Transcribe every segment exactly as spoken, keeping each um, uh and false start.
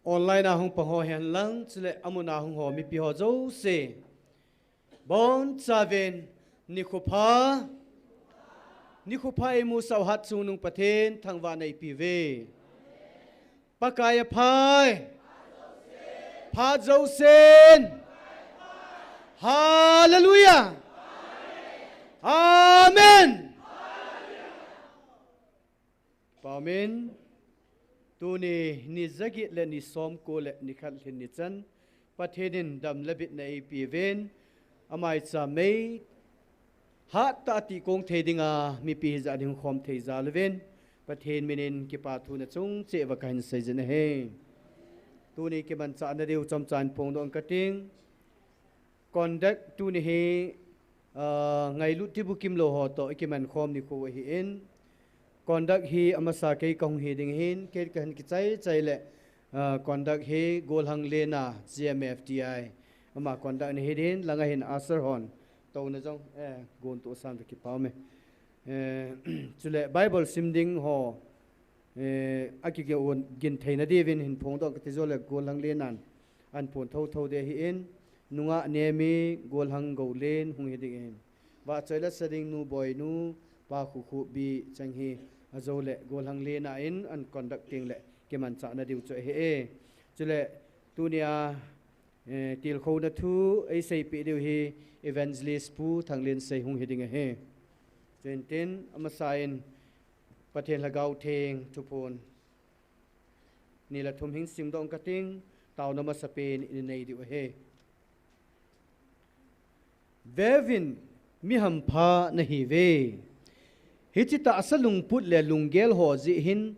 Online a hung pang ho hen lang, chule amun a hung ho mipi ho jouse. Bonchauvin, nikho pha, nikho pha imusah u Hatchungnung Pathen thangvahna ipe uve. Pakai aphai. Phat jousen. Hallelujah. Amen. Amen. Tuni ni jaget le ni somko le ni khat lhin ni chan, Pathen in dam le bitna eipe uvin, amai cha mei, hattah a tihkong thei dinga, mipi hijat ding khom thei jal uvin, Pathen min in kipa thu nachung cheh uva kahin seijin ahi. Tuni kimanchahna diu chomcha in phongdoh kating. Conduct tuni hi, ah, ngailut tibukim lou ho toh ikiman khom nikho ahin. Conduct hi amasa kei kahung hi ding ahin, kei kahin kichai chai le, ah, conduct hi Golhang Lena, G M F T I. Ama conduct nahi ding, langa hin usher hon. Touna jong, eh, gon toh san ve kipa ume. Eh, chule Bible sim ding ho, eh, akigin theina diuvin hin phongdoh kati jongle Golhang Lena'n ahin pon thotho ding ahin, nungah nemi Golhang Goulen hung hi ding ahin. Vahchoi le sa ding nu Boinu, Pa Khukhubi chang hi, ajole Golhang Lena in ahin conduct ding le kimanchahna diu chu ahi. Chule tunia, eh, tilkhouna thu eiseipeh diu hi Evangelist Pu Thanglensei hung hi ding ahi. Chuin tin, amasa in Pathen Lhagao Theng thuphon ni le thum hin simdoh kating, taona masapen in nei diu ahi. Veuvin, mi hampha nahiuve. Hiche tahsa lungput le lunggel ho jeh hin,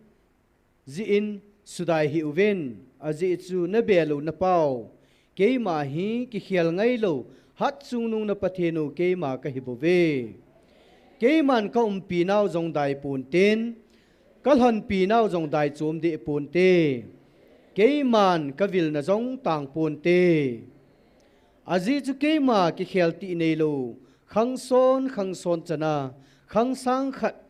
jeh in sudai hih uvin, ajeh chu nabel u napau, keima hi kikhel ngailou, Hatchungnung na Pathen u keima kahi bouve. Keiman kaumpi nau jong dai ponten, kalhonpi nau jong dai chom deh ponte. Keiman kavilna jong tang ponte. Ajeh chu keima kikhel tih neilou, khangson, khangson chana, khangsang khat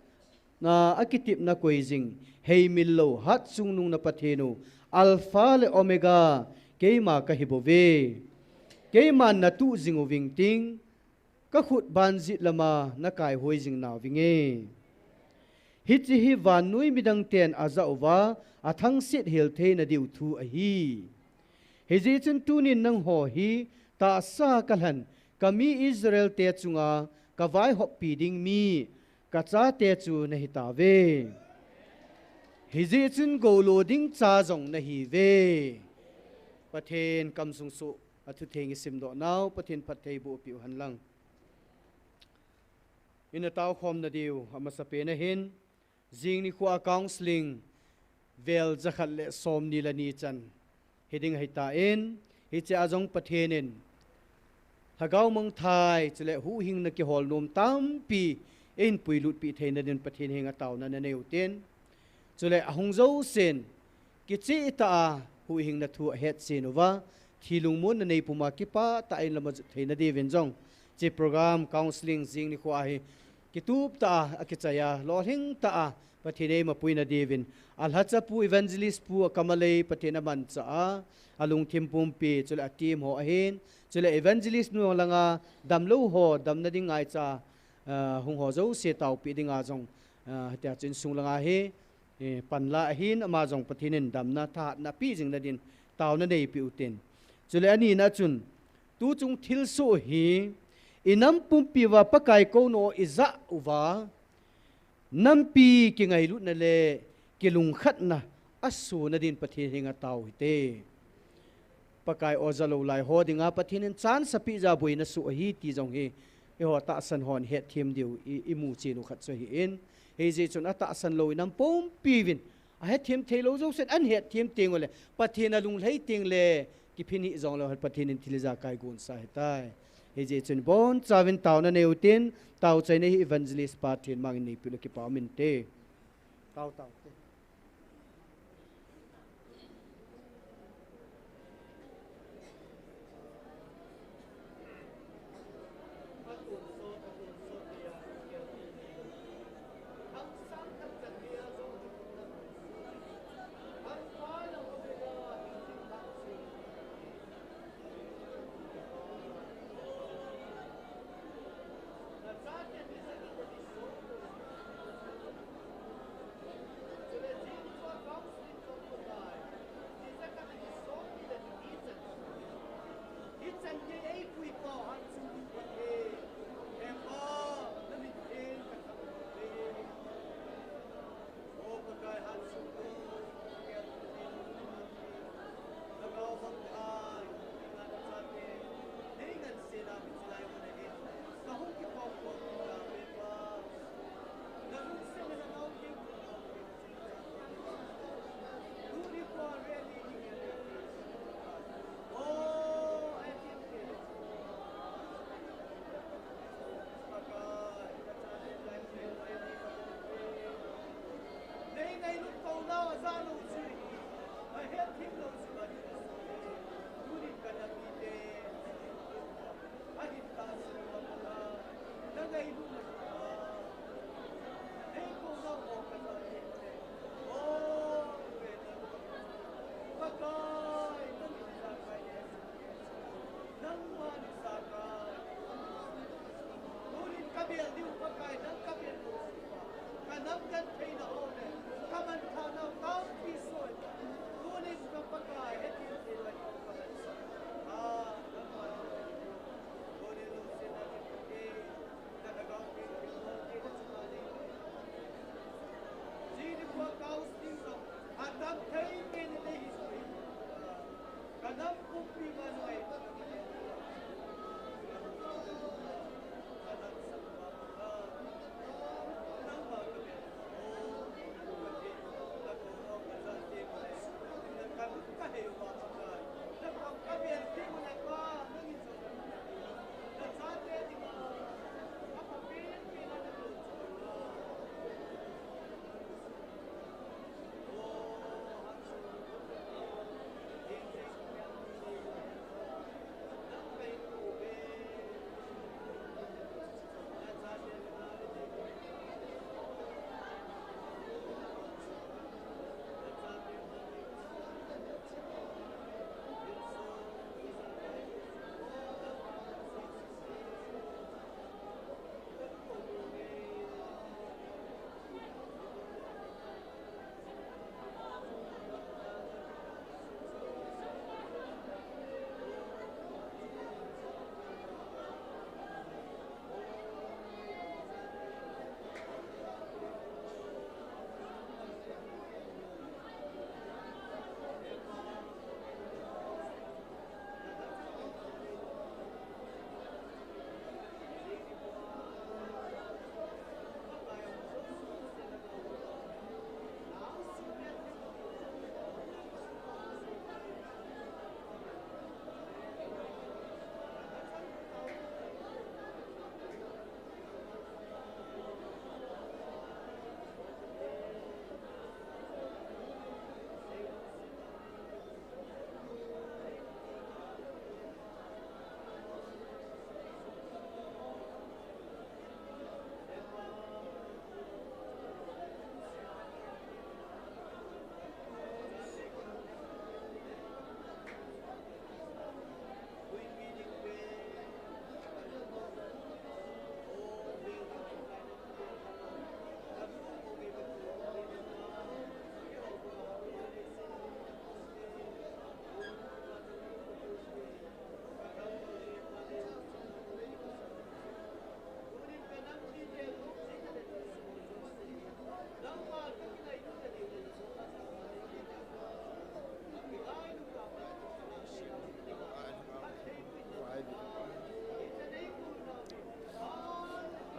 na akitepna koi jing, heimil lou, Hatchungnung na Pathen u, Alpha le Omega, keima kahi bouve. Keiman natuh jing uving ting, kakhut banjit lama nakaihoi jing nauvinge. Hiche hi vannoi midang ten ajah uva, athangset hel theina diu thu ahi. Hijeh chun tunin nangho hi tahsa kalhen, kami Israel te chunga kavaihoppi ding mi, kachate chu nahitauve. Hijeh chun goulo ding cha jong nahiuve. Pathen kamsung soh, athutheng isimdoh nau, Pathen phattheiboh peh u hen lang. Ina taokhomna diu, amasapen a hin, jing nikho a counseling, vel jakhat le somni le ni chan hi ding ahitan, hiche a jong Pathen in Lhagao Mangthai, chule huhhingna kihol nom tampi eihin puilutpi theina din Pathen henga taona nanei uvin tin. Chule ahung jousen, kichehtah a huhhingna thu ahetchen uva, thi lungmonna neipuma kipahtah a inlam ajot theina diuvin jong, hiche program counseling jing nikho a hi, kituptah a, akichai a, lolhingtah a, Pathen in eimapuina diuvin, alhacha pu, evangelist pu, akam alei, Pathen amanchah a, alungthim pumpi, chule a team ho ahin, chule evangelist nu langa damlou ho, damna ding ngaicha, ah, hung ho jouse taopeh dinga jong, ah, hitia chu insung langa hi, eh, panla ahin, ama jong Pathen in damna, thahatna peh jingna din, taona neipeh uvin tin. Chule anina chun, tuchung thilsoh hi, inam pumpi uva Pakai kounou ijah uva, nampi kingailutna le kilungkhatna asohna din Pathen henga tao hite. Pakai o jalou lai ho dinga Pathen in chance apeh jeh a boina soh ahi ti jong hi, eiho tahsan hon hetthem diu i, imu chen u khat chu ahin. Hijeh chun atahsan lou inam pumpi uvin, ahetthem theilou jousen ahin hetthem teng ule, Pathen alunglhai teng le, kiphin hih jongleu hen Pathen in thil ijakai gonsa ahitai. Hijeh chun bonchauvin taona nei uvin tin, taochaina hi evangelist pa Thenmang in neipeh le kipa um inte. Tao, tao te.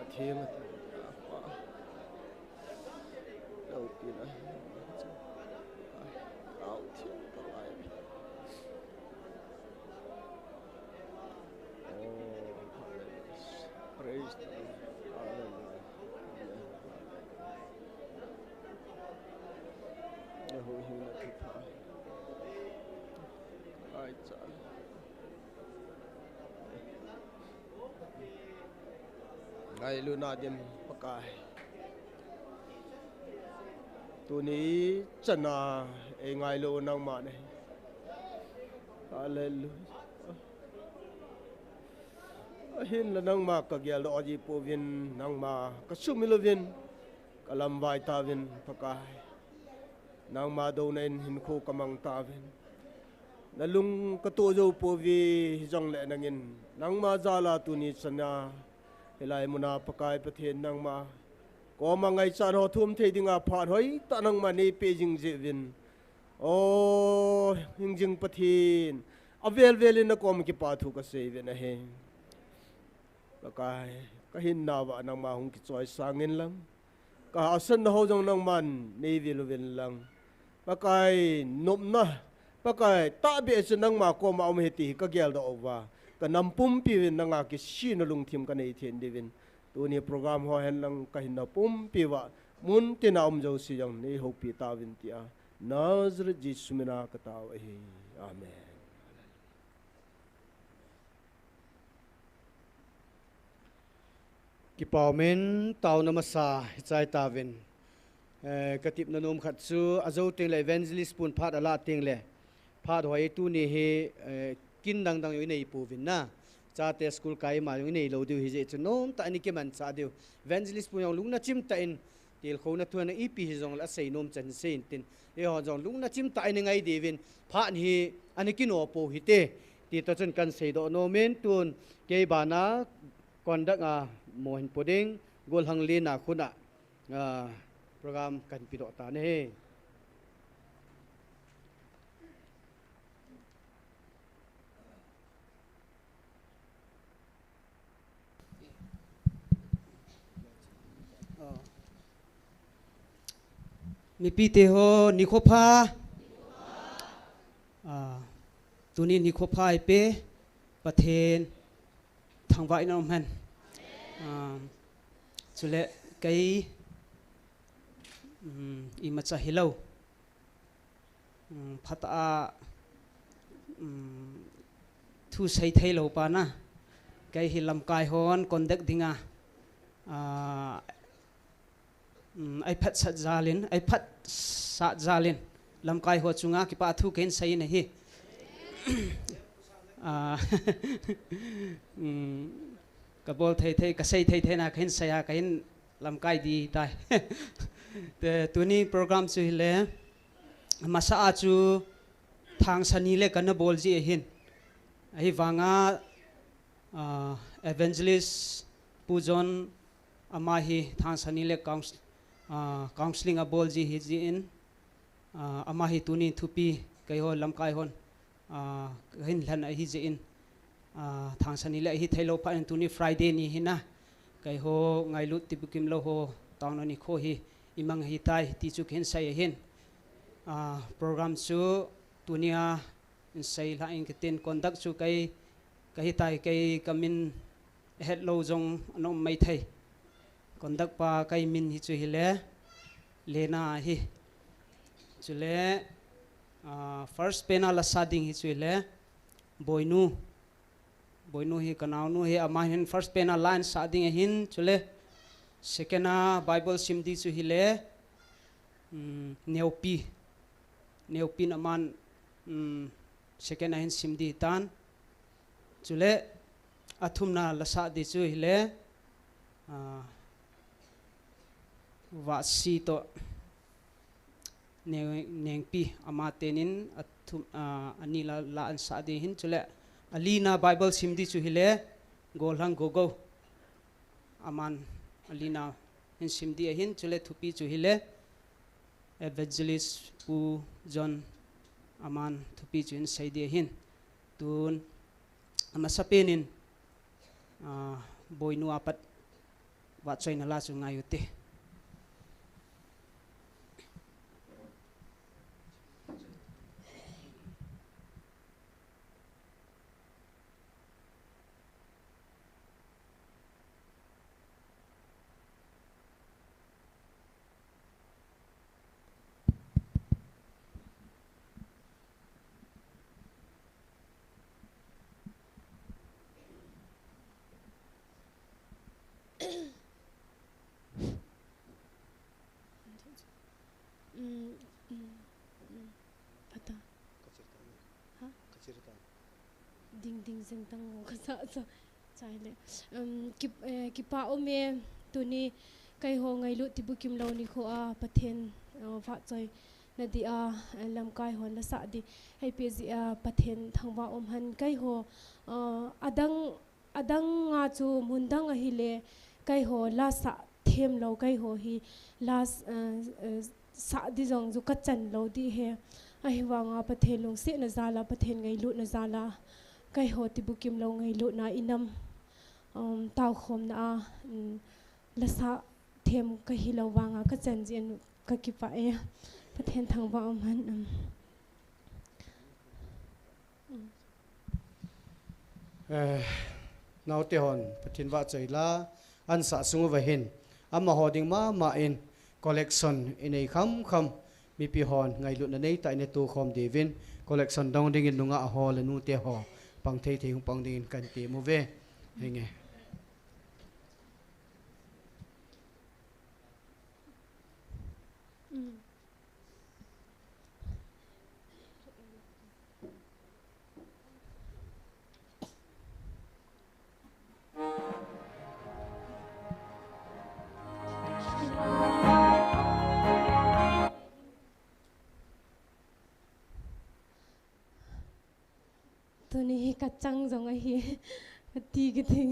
Atheng, atheng. Lo pi na. Au, thiam ka lai. Oh, praise the Lord. Hallelujah. Amen. Nahuhhingna thupha. Ai cha. Ngailutna dim Pakai. Tuni chana eingailu nangma ahi. Hallelujah. Ahinla nangma kageldoh ji pouvin, nangma kasumil uvin, kalamvai tauvin Pakai. Nangma douna in hinkho kamang tauvin. Nalung katoh jou pouve hijongle nangin nangma jal a tuni chana hilai muna Pakai Pathen nangma koma ngaichat ho thum thei dinga phat hoitah nangma neipeh jing jeh uvin. O hingjing Pathen, avel vel in nakom kipa thu kasei uvin ahi. Pakai, kahinna uva nangma hung kichoisang in lang. Kahahsatna ho jong nangman neivil uvin lang. Pakai, nopna, Pakai, tahbeh chu nangma koma um ahi ti hi kageldoh uva, kanam pumpi uvin nanga kisihna lungthim kanei thei diuvin. Tuni program ho hen lang kahinna pumpi uva, mun tina um jouse jong neihoupi tauvin tia Nazareth Jesu mina katao ahi. Amen. Kipau min, taona masa hichai tauvin. Eh, katepna nom khat chu, ajo teng le evangelist pun phat alah teng le, phat hoi tuni hi, eh, kin dangdang jong inei pouvin na. Chate school kai ma jong inei lou diu hijeh chun nomtah in ikimanchah diu. Evangelist pu jong lungna chimtah in, tilkhouna thu ana ipi hijongle asei nom chan sei intin. Eiho jong lungna chimtah in ingai diuvin, phat hi ana kino pou hite. Ti toh chun kahin seidoh nom in, tun kei bana conduct a mo hin po ding, Golhang Lena khun a, ah, program kahin pedoh tan ahi. Mipite ho, nikho pha. Ah, tuni nikho pha ipe, Pathen thangvah in umhen. Ah, chule kei, um, imacha hilou. Um, phat a, um, thu sei thei lou pa na. Kei hi lamkai hon conduct dinga, ah, um, ei phatsah jal in, ei phatsah jal in, lamkai ho chunga kipa thu kahin sei in ahi. Ah, um, kabol thei thei, kasei thei thei na kahin sei a, kahin lamkai ding tai. Te, tuni program chu hile, masa a chu thangsa ni le kana bol ji ahin. Ahivanga, ah, evangelist Pu John ama hi thangsa ni le couns-, ah, counseling abol ji hijeh in, ah, ama hi tuni thupi keiho lamkai hon, ah, kahin lhen ahijeh in, ah, thangsa ni le ahi thei lou phat in tuni Friday ni hi na, keiho ngailut tibukim lou ho taona nikho hi imang ahitai ti chu kahin sei ahin. Ah, program chu tunia in sei lha in katin, conduct chu kei kahitai, kei kamin ahet lou jong ana um maithei. Conduct pa kei min hi chu hile, Lena ahi. Chule, ah, first pen a la sa ding hi chu hile, Boinu. Boinu hi kanaonu hi, ama hin first pen a la in sa ding ahin, chule second a Bible sim ding chu hile, um, Neopi. Neopi in aman, um, second a hin sim ding tan. Chule athumna la sa ding chu hile, ah, Vahsi toh Neng-, Nengpi, ama tenin athum, ah, ani la, la an sa ding ahin, chule alina Bible sim ding chu hile, Golhang Gogo. Aman alina hin sim ding ahin, chule thupi chu hile, Evangelist Pu John aman thupi chu hin sei ding ahin. Tun amasapen in, ah, Boinu a pat vahchoina la chu ngai ute. Mm, mm, mm. Pata. Kachirta ni. Ha? Kachirta. Ding ding jeng tang ngo kasa sa. Chai le. Um, kip-, eh, kipa um e, tuni keiho ngailut tibukim lou nikho a Pathen, uh, vahchoina dia, eh, lamkai hon la sa ding. Hei pe jeh a Pathen thangvah um hen, keiho, uh, adang, adang a chu mun dang ahile, keiho la sa them lou, keiho hi la, eh, eh, sa ding jong chu kachan lou ding ahi. Ahivanga Pathen lungsetna jal a, Pathen ngailutna jal a, keiho tibukim lou ngailutna inam, um, taokhomna a, um, la sa them kahi lou vanga kachan jeh in kakipah e. Pathen thangvah um hen, um. Eh, naote hon, Pathen vahchoi la, an sa sung uva hin, amaho ding mama in, collection inei kham kham, Mipi hon ngailutna neitah in eitokhom diuvin, collection dong dingin nungah ho le nute ho pang thei thei hung pang dingin kahin temu ve. Henge. Tuni hi kachang jong ahi. Ati kiting.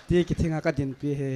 ti kithinga kadinpi hi.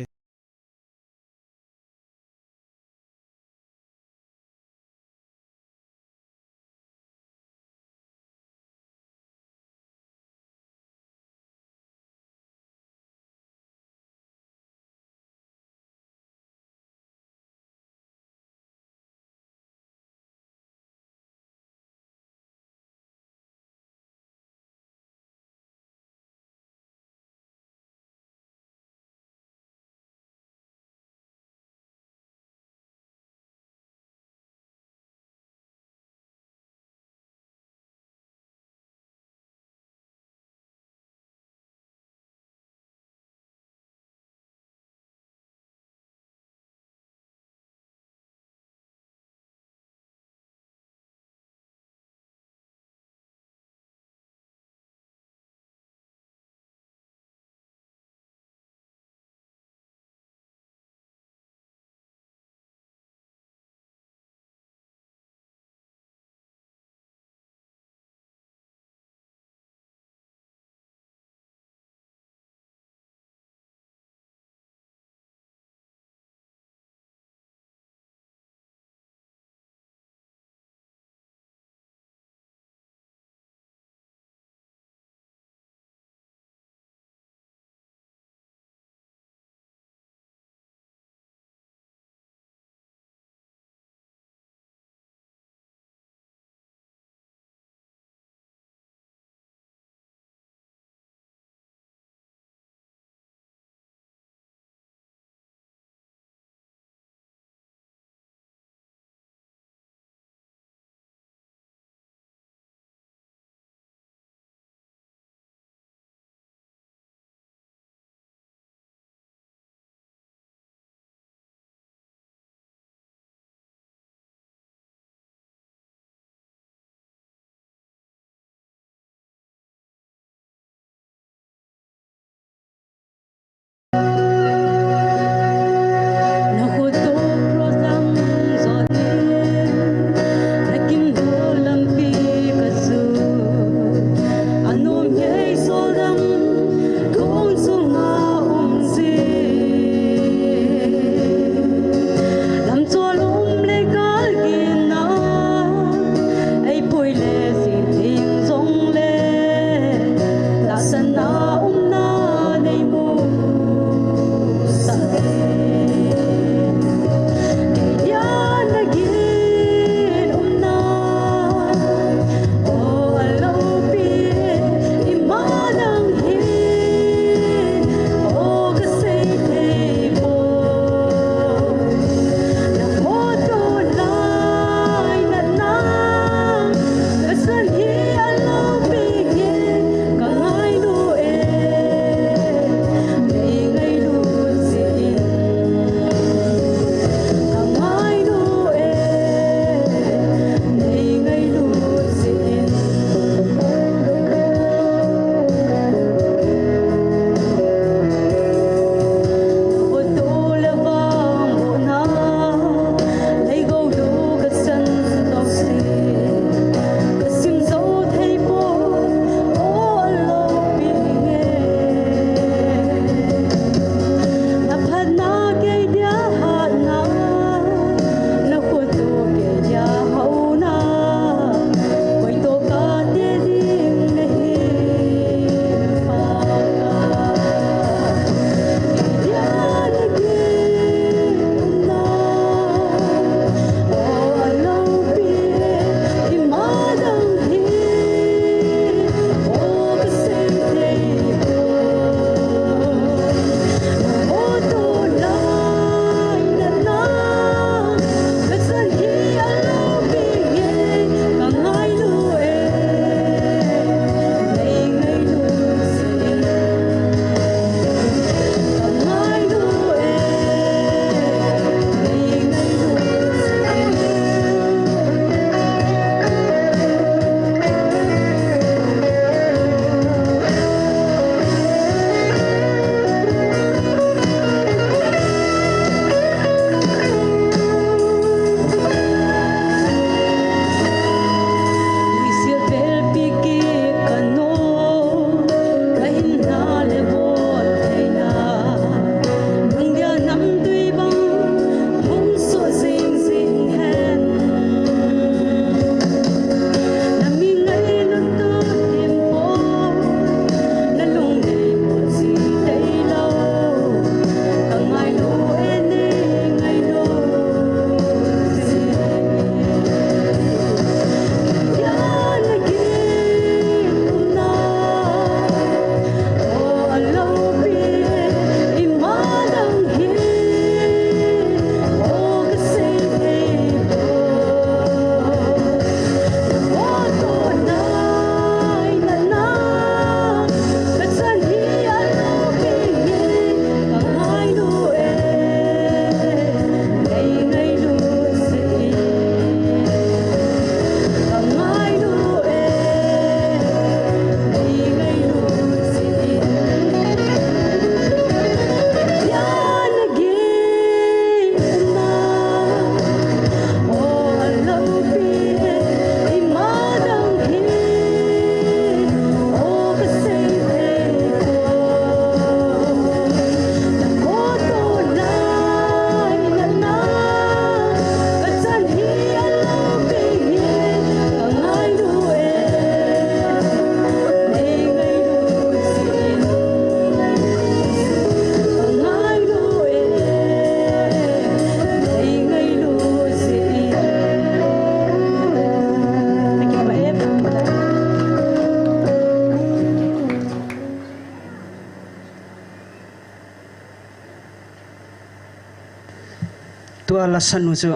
Tua la sanu chu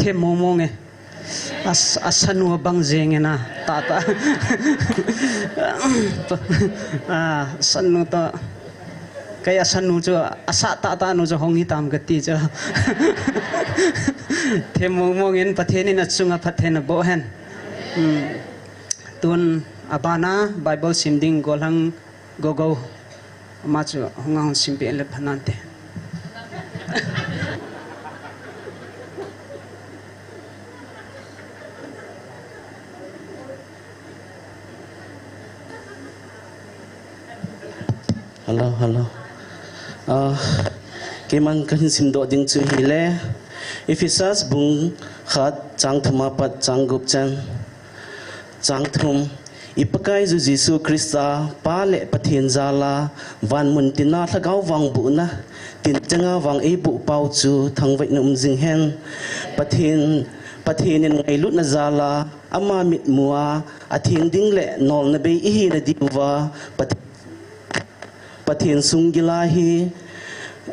them mong mong e. As, a sanu bang jeng e na. Ta ta. A sanu ta. Kei a sanu chu a sa ta ta nu chu hong hi tam ka ti chu. Them mong mong in Pathen in a chunga phattheina boh hen. Hmm. Tun abana Bible sim ding Golhang Gogo. Ama chu hung a hung sim pe le phanante. Hello, hello. Ah, keiman kahin simdoh ding chu hile, Ephesus bung khat chang thum apat chang gup chan. Chang thum. I Pakaiyu Jesu Christa Pa le Pathen jala, van mun tina lhagao vang buhna, tin changa vang eibuh pau chu thangvahna um jing hen. Pathen, Pathen in ngailutna jala, ama mitmua, atheng ding le nolna bei ihi na diuva, Pathen Pathen sunggila hi,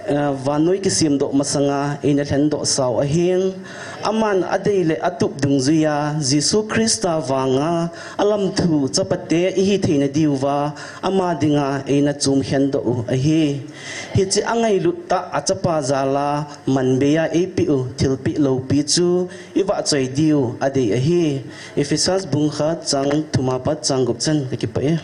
eh, vannoi kisemdoh masanga eina lhendoh sau ahin. Aman adei le atup dungjuia Jesu Christa vanga alamthu chapate ihi theina diuva ama dinga eina chomkhendoh u ahi. Hiche angailut tah a chapa jala manbeiya eipeh u thilpeh loupi chu ivahchoi diu adei ahi. Ephesus bung khat chang thum apat chang gup chan kakipah e.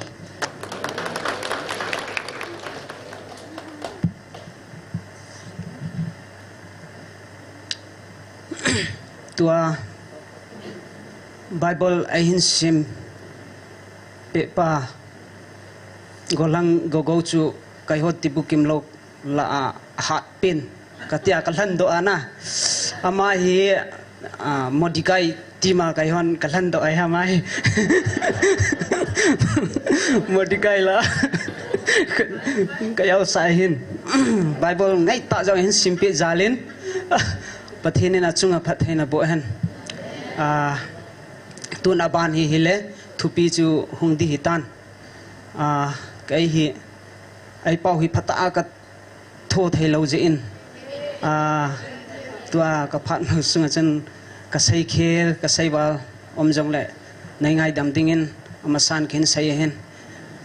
Tua Bible ahin sim pehpa Golhang Gogo chu keiho tibukim lou lah a ahat pen. Katia kalhendoh ana. Ama hi, ah, Mordecai tima keihon kalhendoh ahi ama hi. Mordecai la. Kajaosah ahin. Bible ngaitah jong ahin simpeh jalin. Pathen in achunga phattheina boh hen. Ah, tun aban hi hile thupi chu hung di hitan. Ah, kei hi, ei pau hi phatah a ka tho thei lou jeh in, ah, tua ka phat sunga chun ka seikhel, ka seival um jongle, nei ngaidam dingin, amasan kahin sei ahin.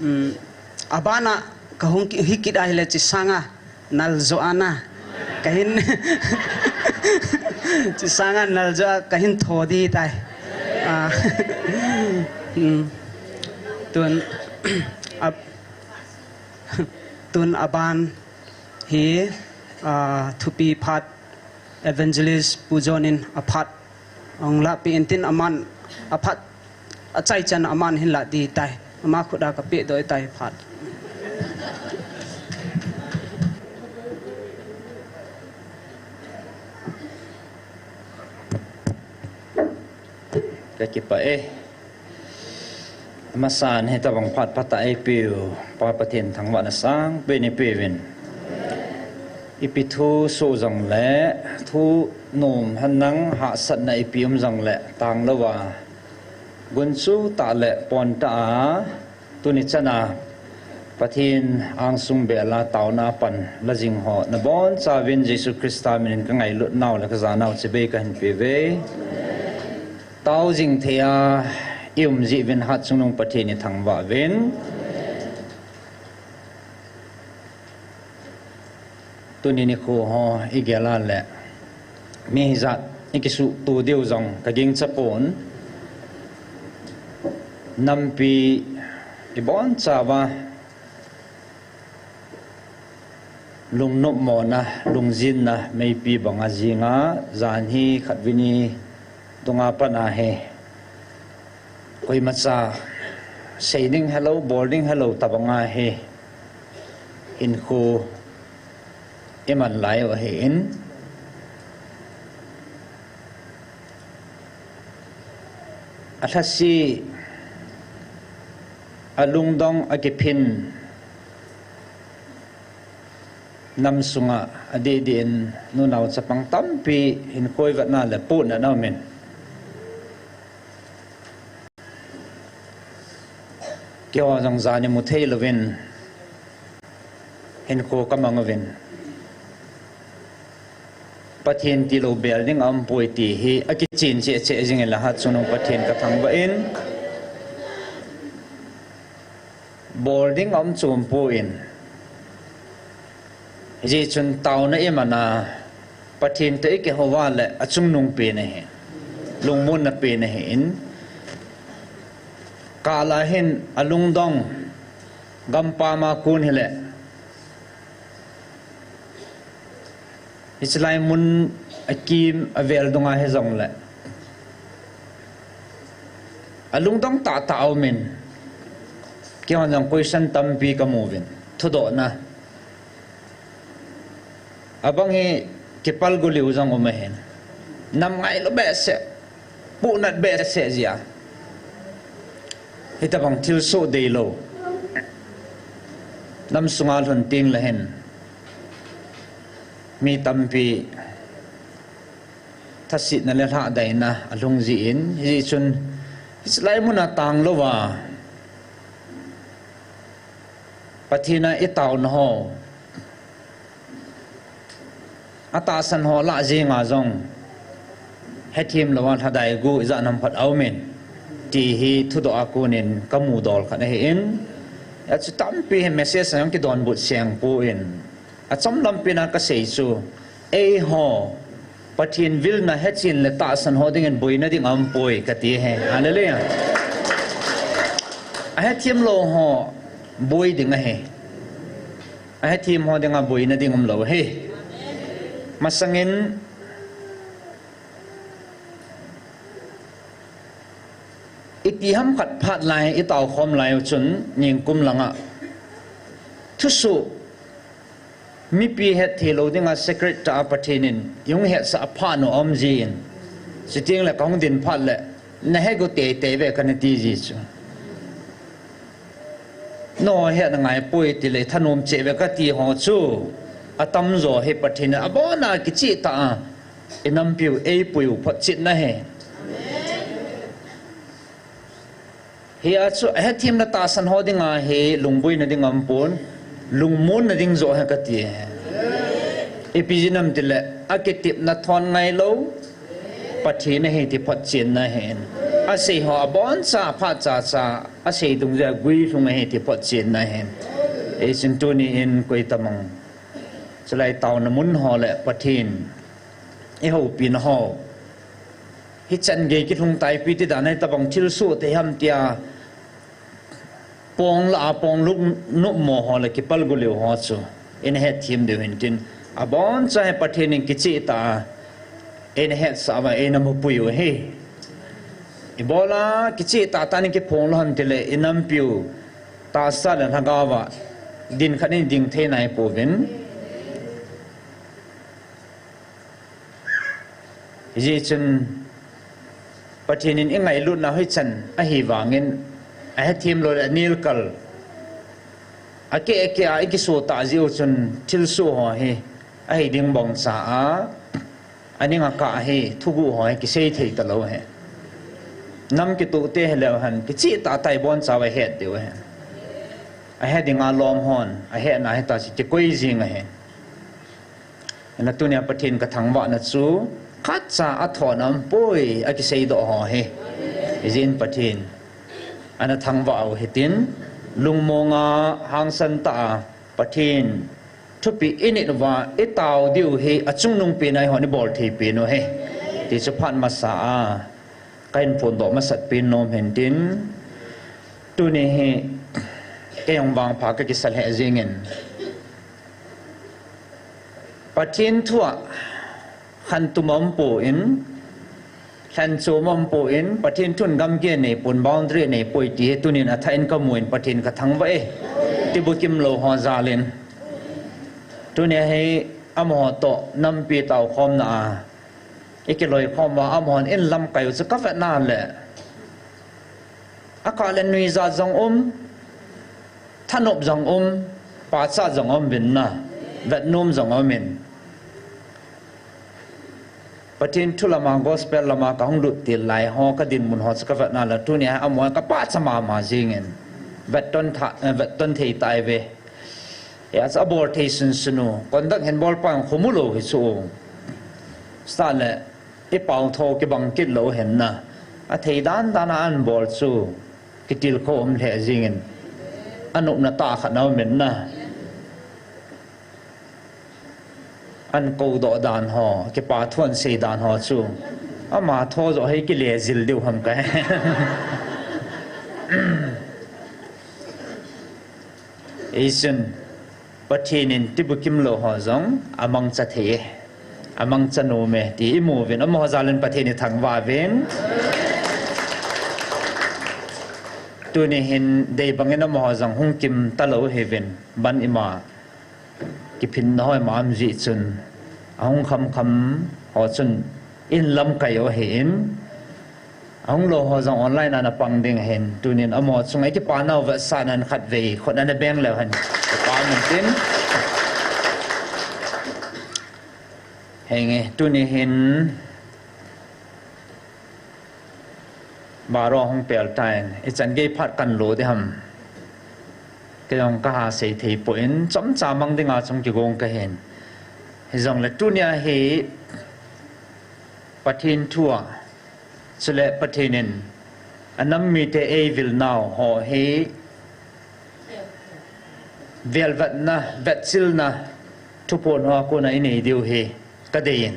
Um, abana ka hung ki-, hi kit ahile chi sanga nal jo ana. Kahin, chi sanga nal jo a kahin tho di tai. Ah, um, tun, ab-, Tun aban hi, ah, thupi phat Evangelist Pu John in aphat ahung lahpeh intin aman aphat achaichan aman hin lah di tai. Ama khut a kapeh doh tai phat. Kakipah e. Amasan hitabang phat phatah eipeu, Pa Pathen thangvahna sangpen eipeuvin. Ipi thu soh jongle, thu nom henlang hahsatna ipi um jongle, tanglouva, gunchu tah le pon tah a, tuni chana, Pathen angsung bela taona pan la jing ho, nabonchauvin Jesu Christa minin kangailut nau le kajanau chibai kahin peuve. Tao jing thei a, i um jeh uvin Hatchungnung Pathen ithangvah uvin. Tuni nikho ho igel a le, mi hijat ikisuhto diu jong kagingcha pon. Nampi ibonchauva lungnopmona, lungjinna meipi banga jinga, jan hi khatvei ni dunga pat ahi. Koimacha sei ding helou, bol ding helou tabang ahi. Hinkho iman lai u ahin. Alhase, alungdong, akiphin nam sunga adeh deh in nunao chapang tampi hinkho vetna le puhna aumin. Keiho jong jan imu thei louvin hinkho kamang uvin. Pathen tilou bel ding aumpoi ti hi akichen cheh cheh jing in la, hat chungnung Pathen kathangvah in, bol ding aum chom poi. Hijeh chun taona iman a, Pathen toh ikihou uva le achungnung pen ahi, lungmonna pen ahin, kah lah hin alungdong gampam a kon hile, hiche lai mun akim avel dunga hijongle, alungdong tahtah aumin, keihon jong question tampi kamu uvin, thudohna. Abang hi kipalgo leu jong um ahin. Nam ngailou behseh, puhnat behseh jeh a, hitobang thilsoh deilou nam sunga lhun tengle hin mi tampi thasetna le lhahdaina alhung jin, hijeh chun hiche lai muna tanglouva Pathen a itaona ho, atahsan ho lah jenga jong hethem louva lhadai gu ijat ham phat aumin, ti hi thudoh a konin kamu dol khat ahin, achu tampi hi message a jong kidonbut seng poi. Achom lampen a kasei chu, eiho Pathen vilna hechen le tahsan ho dingin boina ding aumpoi kati ahi. Hallelujah. Ahethem lou ho boi ding ahi. Ahethem ho dinga boina ding umlou ahi. Masangin iti ham khat phat lai, itao khom lai u chun, ningkum langa thusoh mipi hetthei lou dinga secret tah a Pathen in ihung hetsah phat u aum jin, chutengle kahung din phat le, nahet gu teitei ve kanati ji chu. Nangho hetna ngai poi tile thanom cheh ve kati ho chu, atamjo hi Pathen in abona kicheh tah a inampiu eipuiu photchetna ahi. Hia chu ahethem le tahsan ho dinga hi lungboina ding aumpon, lungmonna ding joh ahi kati ahi. Ipi jeh ham tile, akitepna thon ngailou Pathen ahi ti photchenna ahin, asei ho aboncha phat chacha asei dungjuia guilhung ahi ti photchenna ahin. Hichun tuni in koitabang chulai taona mun ho le Pathen ihoupina ho, hichan gei kilhung taipi ti dan a hitobang thilsoh thei ham tia pong lah a pong lung nopmo ho le kipalgo leu ho chu ina hetthem diu hintin, aboncha hi Pathen in kicheh tah a eina hetsah uva eina mupui u ahi. Ibola kicheh tahtah in kiphong lou ham tile inampiu tahsa le lhagaova din khat in ding thei naipouvin. Hijeh chun Pathen in ingailutna hichan ahivangin, ahethem lou le anelkal, akeh akeh a ikiso tah jeh u chun thilsoh ho hi ahi ding bongcha a, aning akah hi thuguh ho hi kisei thei talou ahi. Nam kitohte hileu hen, kicheh tahtah a ibonchauva het diu ahi. Ahe dinga lom hon ahetna hita chu kikoi jing ahi. Hijeh a tunia Pathen kathangvahna chu, khatcha athon aumpoi akiseidoh ho hi, ijeh in Pathen ana thangvah u hitin, lungmonga hangsan tah a Pathen thupeh init uva itao diu hi achungnung pen a eihon ibol thei pen u ahi, ti chu phat masa a kahin phondoh masat pen nom hintin, tuni hi keijong vangpha kakisa lheh jengin, Pathen thua khantum aumpon, lhanchom aumpon, Pathen thun gamgi aneipon, boundary aneipoi ti hi tunin athah in kamun, Pathen kathangvah e, ti bukim lou ho jalin. Tunia hi amaho toh nampi taokhomna a ikiloikhom uva, amahon in lamkai u chu kavetna le, akah le nuijat jong um, thanop jong um, pachat jong um uvin na, vetnom jong umin. Pathen thu lama, gospel lama kahung lut til lai ho, kadinmun ho chu kavetna le, tunia hi amaho kapachat mama jengin, vetton tha, eh, vetton thei taiuve. Hijeh a chu abol thei sunsun u, conduct hin bolpa jong khomu lou hi chu. Sa le, i pau tho kibang kit lou hen na. A thei dan dan a an bol chu, kitilkhou um lheh jingin. A nopna tah khat na um in na. An kou doh dan ho, kipa thu an sei dan ho chu. Ama tho joh hi kile jil diu ham ka he. Eisun, Pathen in tibukim lou ho jong, amangcha thei e. Amangcha nom e, ti imu uvin, amaho jal in Pathen ithangvah uvin. Tuni hin, dei bangin amaho jong hung kim talou hiuvin, ban ima. Kiphinna hoi ma um jeh chun, ahung khamkham ho chun in lamkai u ahin, ahung lou ho jong online a na pang ding ahin, tunin amaho chunga i kipa nau vetsahnan khatvei khut ana beng leu hen, kipa mun tin. Henge, tuni hin, Baro hung pel tan, ichan gei phat kan lo ding ham. Kei jong kaha sei thei poi, chomcha mang dinga chung kigong kahin. Hijongle tunia hi Pathen thu a, chule Pathen in anam mite eivil nau ho hi velvetna, vetchilna, thuphon hoa kona inei diu hi kadei in.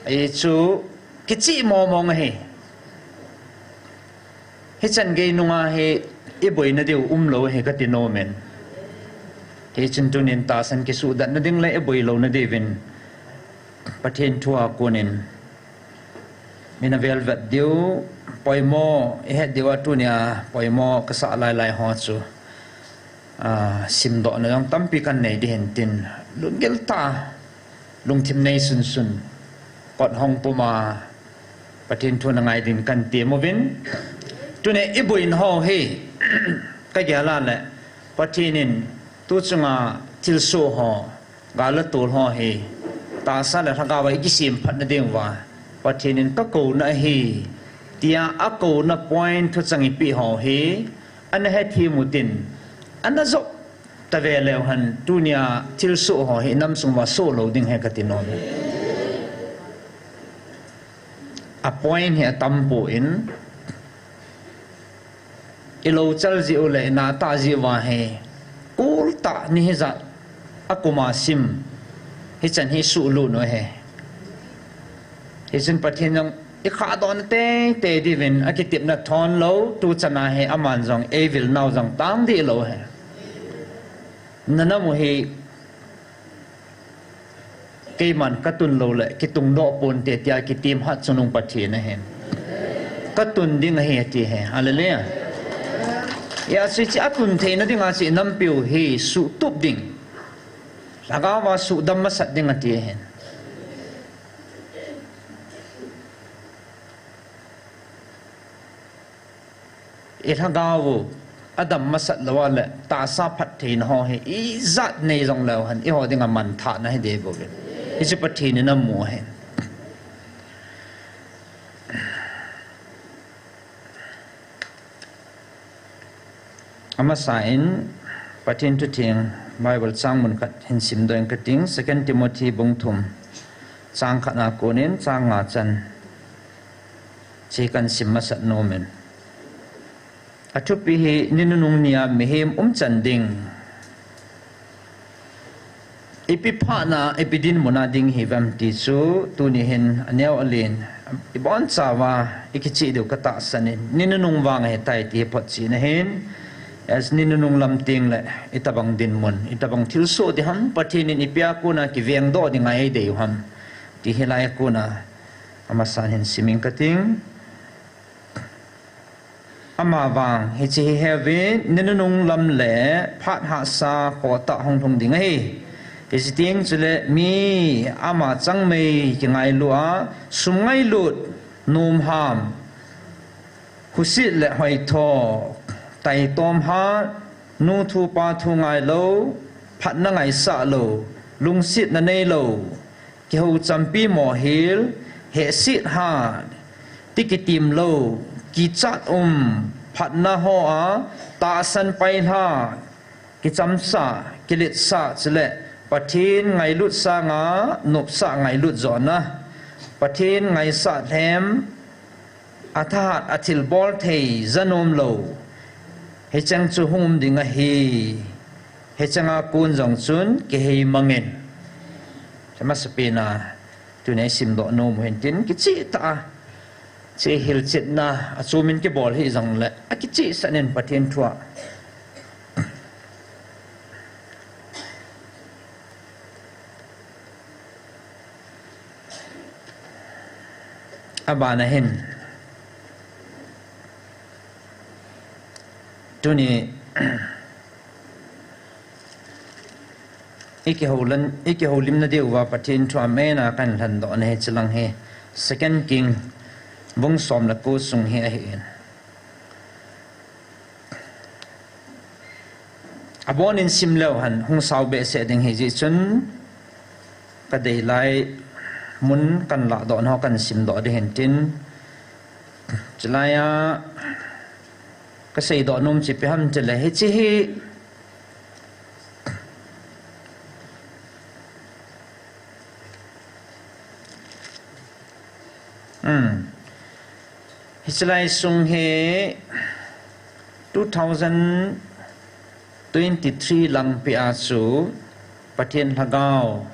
Hichu kicheh mong mong ahi. Hichan gei nunga hi iboina diu umlou ahi kati nom in. Hichun tunin tahsan kisuhdatna ding le iboi louna diuvin Pathen thu a konin. Mina velvet diu, poimo, ihet diu a tunia, poimo kasah lailai ho chu. Ah, simdohna jong tampi kan nei ding hin tin, lunggil tah a, lungthim nei sunsun, kot hung puma, Pathen thu na ngai din kan ti uvin. Tunia iboina ho hi, kagel a le, Pathen in, tu chunga thilsoh ho, gal le tol ho hi, tahsa le lhagao a ikisem phatna diuva, Pathen in kakouna ahi, tia akouna point thuchang ipeh ho hi, ana hethem utin, ana jop tave leu hen, tunia thilsoh ho hi inam sunguva soh lou ding ahi kati nom e. A point hi atam poi, ilouchal jeh u le inatah jeh uva hi, kul tah ni hijat a kum a sim, hichan hi suhlut u ahi. Hichun Pathen jong ikhahdohna teitei diuvin akitepna thon lou, tu chana hi aman jong eivil nau jong tang dih lou ahi. Nanam u hi, keiman katun lou le, kitungdoh ponte tia kitem hat chungnung Pathen ahin. Katun ding ahi ati ahi. Hallelujah. Hijeh chun atun theina dinga chu inampiu hi suhtup ding, lhagao a suhdam masat ding ati ahin. Ilhagao u adam masat lou a le, tahsa phattheina ho hi ijat nei jong leu hen, eiho dinga manthahna hiding bou ahi. Hichu Pathen in amu ahi. Amasa in Pathen thutheng Bible chang mun khat hin simdoh inge kating, Second Timothy bung thum, chang khat na konin chang nga chan. Hiche kahin sim masat nom in. Athupi hi ni nunung nia mihem umchan ding. Ipi phatna, ipi dinmun a ding hiuvem ti chu, tuni hin aneo alen, ibonchauva ikicheh diu katahsan in, ni nunung vang ahitai ti photchen ahin, as ni nunung lam tengle, itobang dinmun, itobang thilsoh ding ham, Pathen in ipi a kona kivengdoh dinga eidei u ham, ti hilai a kona, amasan hin sim inge kating. Amavang, hiche hi heuvin, ni nunung lam le phat hahsa khohtah hung lhung ding ahi. Hiche teng chule mi ama changmei kingailu a, sum ngailut, nomham, husit le hoitho, taitom hat, nu thu pa thu ngailou, phatna ngaisah lou, lungsetna neilou, kihou champi mohil, hehset hat, ti kitem lou, kichat um, phatna hoa, tahsan pailha, kichamsah, kiletsah chule, Pathen ngailut sanga, nopsah ngailut johna. Pathen ngaisah lhem, athahat athilbol thei janom lou, hicheng chu hung um ding ahi. Hicheng a kon jong chun kihei mangin. Chama sapena, tuni isimdoh nom u hintin kicheh tah a. Hiche hilchetna, achumin kibol hih jongle, akichehsah in Pathen thua. Abana hin. Tuni, ikihoulim, ikihoulimna diuva Pathen thua mena kahin lhendoh na hichelang hi. Second King, bung som le ko sung hi ahin. Abonin sim leu hen, hung sao behseh ding hijeh chun, kadei lai mun kahin lahdoh nau kahin simdoh ding hintin, chulai a kaseidoh nom chu ipi ham tile, hiche hi, hmm. Hiche lai sung hi two thousand twenty-three langpi a chu Pathen Lhagao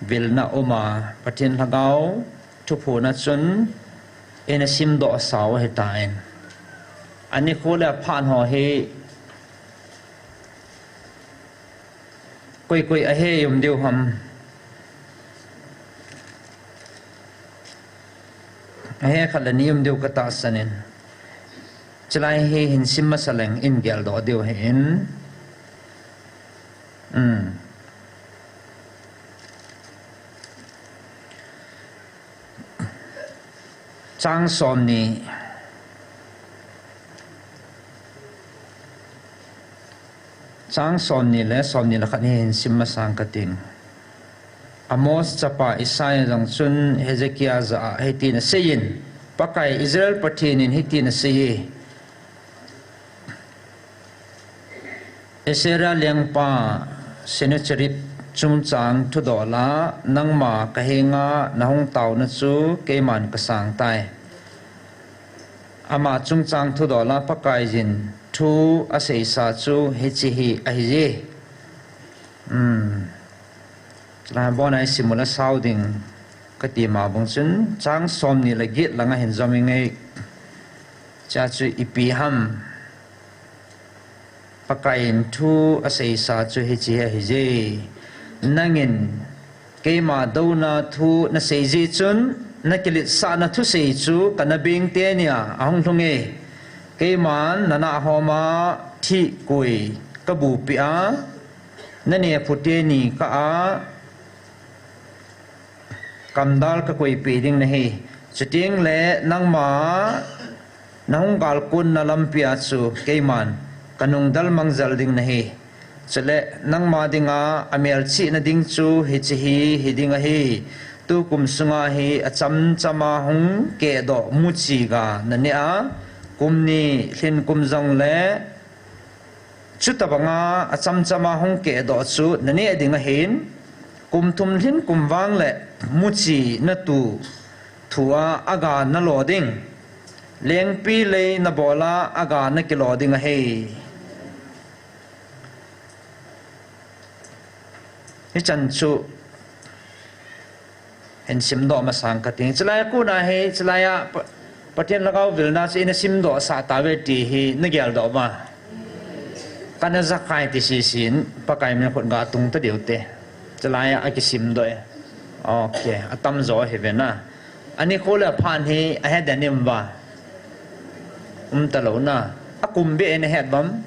vilna um a, Pathen Lhagao thuphon a chun ina simdoh sao ahitan. Anikho le aphat ho hi koi koi ahe um diu ham. Ahe khat le ni um diu katahsan in. Chulai hi hin sim masa leng in geldoh diu ahin. Um. Chang somni. Chang somni le somni le khat hi hin sim masang kating. Amos chapa Isaiah jong chun Hezekiah jah a hitin aseiyin, Pakai Israel Pathen in hitin aseiye, Assyria lengpa Sennacherib chungchang thudol a nangma kahenga nahung taona chu keiman kasang tai. Ama chungchang thudol a Pakaiyin thu aseisa chu hiche hi ahiye. Um. Chulai a bon a isim u le sao ding kati ma bang chun chang somni le get langa hin jom inge. Chua chu ipi ham. Pakaiyin thu aseisa chu hiche hi ahiye. Nangin keima douna thu nasei jeh chun nakiletsahna thusei chu kana beng teni a ahung lhunge. Keiman nanah homa thih koi kabupeh a, nanephu teni kah a kamdal kakoipeh ding nahi. Chuteng le nangma nahung galkonna lampi a chu keiman kanung dalmang jel ding nahi. Chule nangma dinga amelchihna ding chu hiche hi hiding ahi. Tukum sunga hi achamchama hung kehdoh muchi ga naneh a, kum ni lhin kum jongle chutobanga achamchama hung kehdoh chu naneh ding ahin, kum thum lhin kum vang le muchi natu thua aga nalo ding, lengpi lei nabol a aga nakilo ding ahi. Hichan chu hin simdoh masang kating. Chulai a kona hi, chulai a Pa-, Pathen Lhagao vilna chu ina simdoh sah tauve ti hi nageldoh ma. Kana jakai ti sisin, Pakai min khut ga tung ta diu te. Chulai a akisimdoh e. Okay, atamjo ahi ve na. Anikho le aphat hi ahet den im va. Um talou na. Akum beh in ahet vam.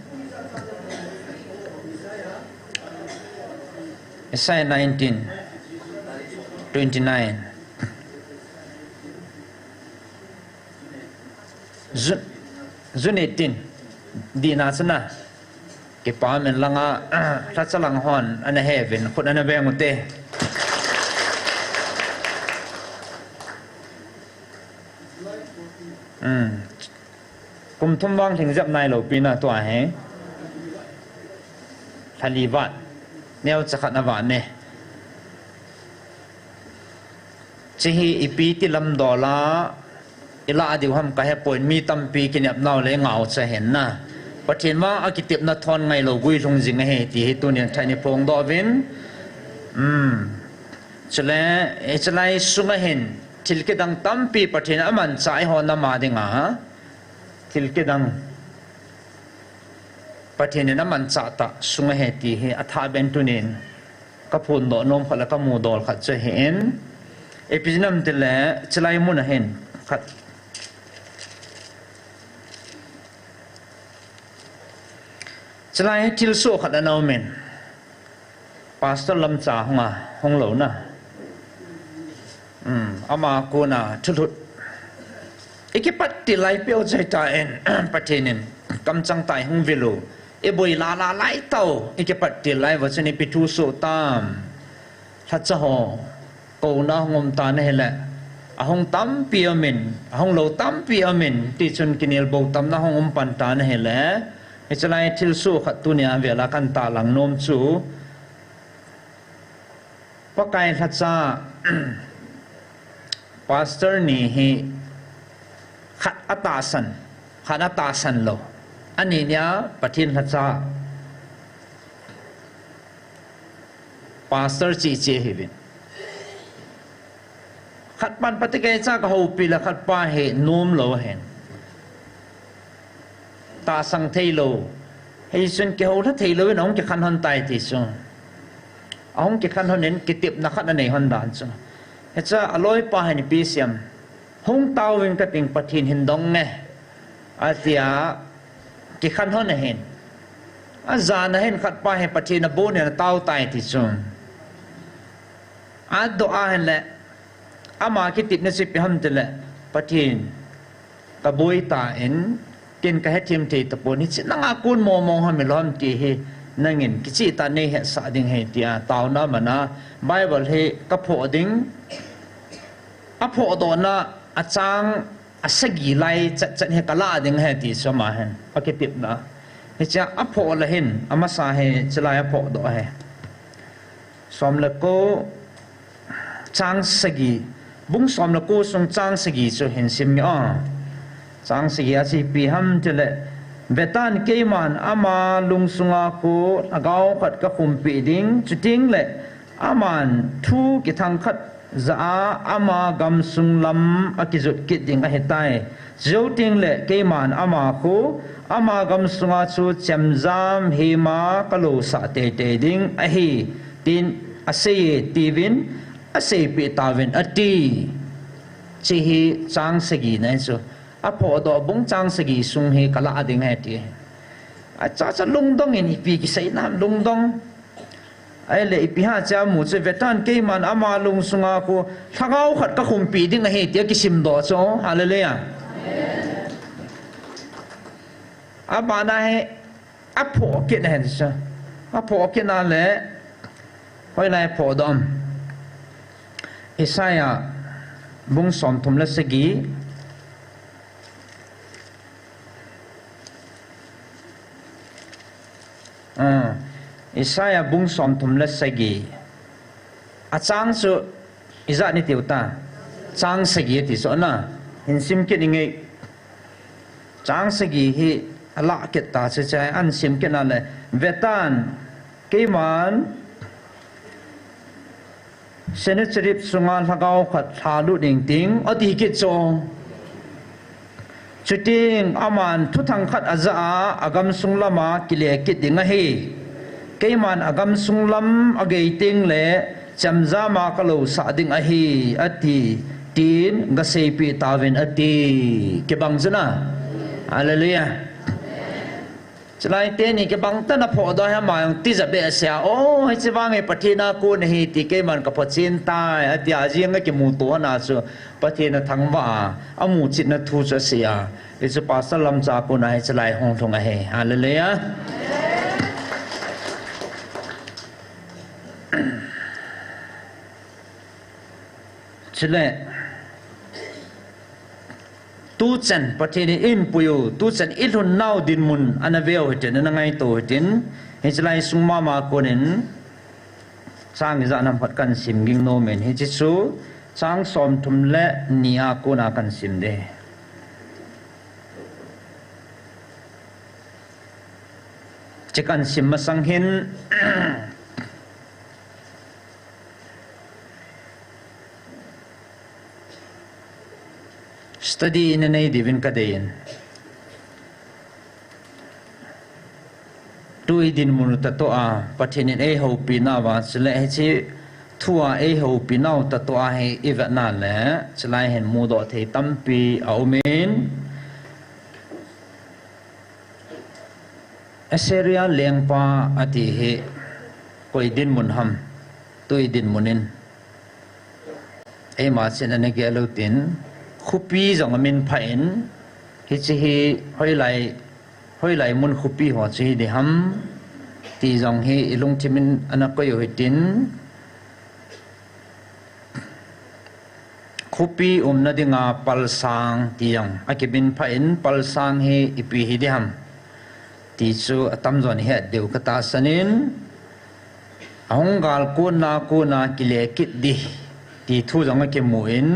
Isaiah nineteen twenty-nine. Ju-, June eighteen. Dihna chana. Kipa min langa, lhacha lang hon, ana he uvin, khut ana beng ute. Um. Kum thum vang lhingjep nailou pi na tua hi. Lha li vat. Neocha khat na vat ne. Hiche hi ipi ti lam dola, ilah diu ham kahepon, mi tampi kinepnau le ngau cha hen na. Pathen vang a kitepna thon ngailou guilhung jing ahi ti hi tunin thain iphongdoh uvin. Um. Chule, hichelai sunga hin, thil kidang tampi Pathen in amanchah eiho nam a dinga. Thil kidang Pathen in amanchah tah sung ahi ti hi athah beh in tunin kaphondoh nom khat le kamudol khat chu ahin. Ipi jeh ham itile, hichelai mun a hin khat. Hichelai hi thilsoh khat ana um in. Pastor Lamcha hung a, hung lou na. Um, ama kona thulhut. Ikipat til lai peuh jeh tah in, Pathen in kamchang tah in hung vil u. Iboi lala lai tah u, ikipat til lai uva chun ipi thu soh tam. Lhacha ho, kouna hung um tan ahile. Ahung tampi um in, ahung lou tampi um in, tichun kinelbou tamna hung um pan tan ahile. Hichelai thilsoh khat tunia vela kahin tahlang nom chu, Pakai lhacha, pastor ni hi khat atahsan, khat atahsan lou. Ani nia Pathen lhacha, pastor cheh cheh ahiuvin. Khat pan pati kei cha kahoupi le khat pa hi nom lou ahin. Tahsan thei lou. Hichun kihoulha thei louvin ahung kikhen lhon tai ti chu. Ahung kikhen lhon in kitepna khat anei lhon dan chu. Hicha aloipa hin ipi asei em. Hung taovin kating Pathen hin dong nge. Atia kikhen lhon ahin. Ajan a hin khat pa hi Pathen abon in atao tai ti chu. Adoh a ahile. Ama kitepna chu ipi ham itile, Pathen, kaboi tan, ken kahethem thei tapon, hiche nanga kon mong mong ham hilou ham ti hi, nangin kicheh tah in neihetsah ding ahi tia, taona mana, Bible hi kaphoh ding, aphohdohna achang asagi lai chat chat hi kalah ding ahi ti chu ama hin, akitepna. Hichea aphoh le hin, amasa hi, hichelai aphohdoh ahi. Som le ko, chang sagi, bung som le ko sung chang sagi chu hin sim nge o. Chang sagi a chu ipi ham itile, vetan keiman ama lungsunga khu lhagao khat kakhumpi ding, chutengle aman thu kithang khat jah a ama gamsung lam akijot kit ding ahitai. Chujou tengle keiman ama khu, ama gamsunga chu chemjam hema kalousah teitei ding ahi, tin aseiye tiuvin, aseipeh tauvin ati. Hiche hi chang sagina hi chu. Aphohdoh bung chang sagi sung hi kalah ding ahi ti. Achacha lungdong in ipi kisei nam lungdong. Ahile ipi ham itia mu chu vetan keiman ama lungsunga khu lhagao khat kakhumpi ding ahi tia kisimdoh chu. Hallelujah. Abana hi aphoh kit ahi chu. Aphoh kit na le hoilai aphohdoh am. Isaiah bung somthum le sagi. Ah, Isaiah bung somthum le sagi. Achang chu ijat iti uta. Chang sagi ati chu na. Hin sim kit inge. Chang sagi hi alah kit ta chu chai an sim kit na le. Vetan keiman Sennacherib sunga lhagao khat lhalut ding ting, ati kit chu. Chuteng aman thuthang khat ajah a, agamsung lama kile kit ding ahi. Keiman agamsung lam agei tengle, chemjam a kalousah ding ahi, ati, tin gaseipeh tauvin ati. Kibang chu na. Hallelujah. Chulai teni kibang tah in aphohdoh hi ama jong tija behseh a, o, hiche vang hi Pathen a kon ahi ti keiman kaphochen tai, atia ajing akimuto hon a chu Pathen athangvah a, amuchetna thu chu asei a, hichu Pastor Lamcha a kona hiche lai hung lhung ahi. Hallelujah. Chule, tuchan Pathen in eipui u, tuchan ilhun nau dinmun ana veu hitin, ana ngaito hitin, hiche lai sung mama konin, chang ijat ham khat kahin sim ging nom in, hiche chu, Chang somthum le ni a kona kan sim ding. Hiche kan sim masang hin study ina nei diuvin kadei in. Tu i dinmun u toh a, Pathen in eihoupi nauva, chule hiche thu a eihoupi nau toh a hi i vet na le, chulai hin mudoh thei tampi a um in. Assyria lengpa ati hi koi dinmun ham, tu i dinmun in. Eima chun ana gel u tin, khopi jong amin phah in, hiche hi hoilai, hoilai mun khopi ho chu hi ding ham, ti jong hi i lungthim in ana koi u hitin, khopi umna dinga palsang ti jong akimin phah in, palsang hi ipi hi ding ham, ti chu atamjon i het diu ka tahsan in, ahung gal konna kona kile kit ding, ti thu jong akimu in,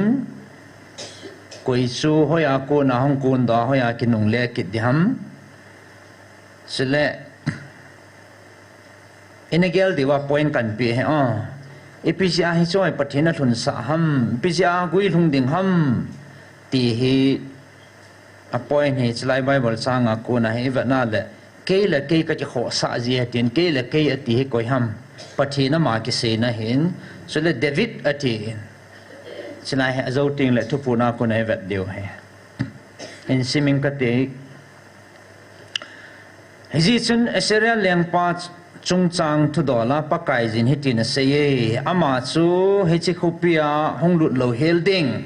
koi chu hoiya kona hung kondoh a, hoiya kinungle kit ding ham. Chule, ina gel diuva point kan pe hi, a, ipi jeh a hiche hi Pathen in alhunsah ham, ipi jeh a guilhung ding ham, ti hi a point hi, chulai Bible chang a kona hi i vet na le, kei le kei ka kikhohsah jeh ahi tin, kei le kei ati hi koi ham, Pathen ama kiseina ahin, chule David ati in, chulai hi ajou teng le thuphon a kona i vet diu ahi. Hin sim ing kate. Hijeh chun Assyria lengpa chungchang thudol a Pakaiyin hitin asei e, ama chu hiche khopi a hung lut louhel ding,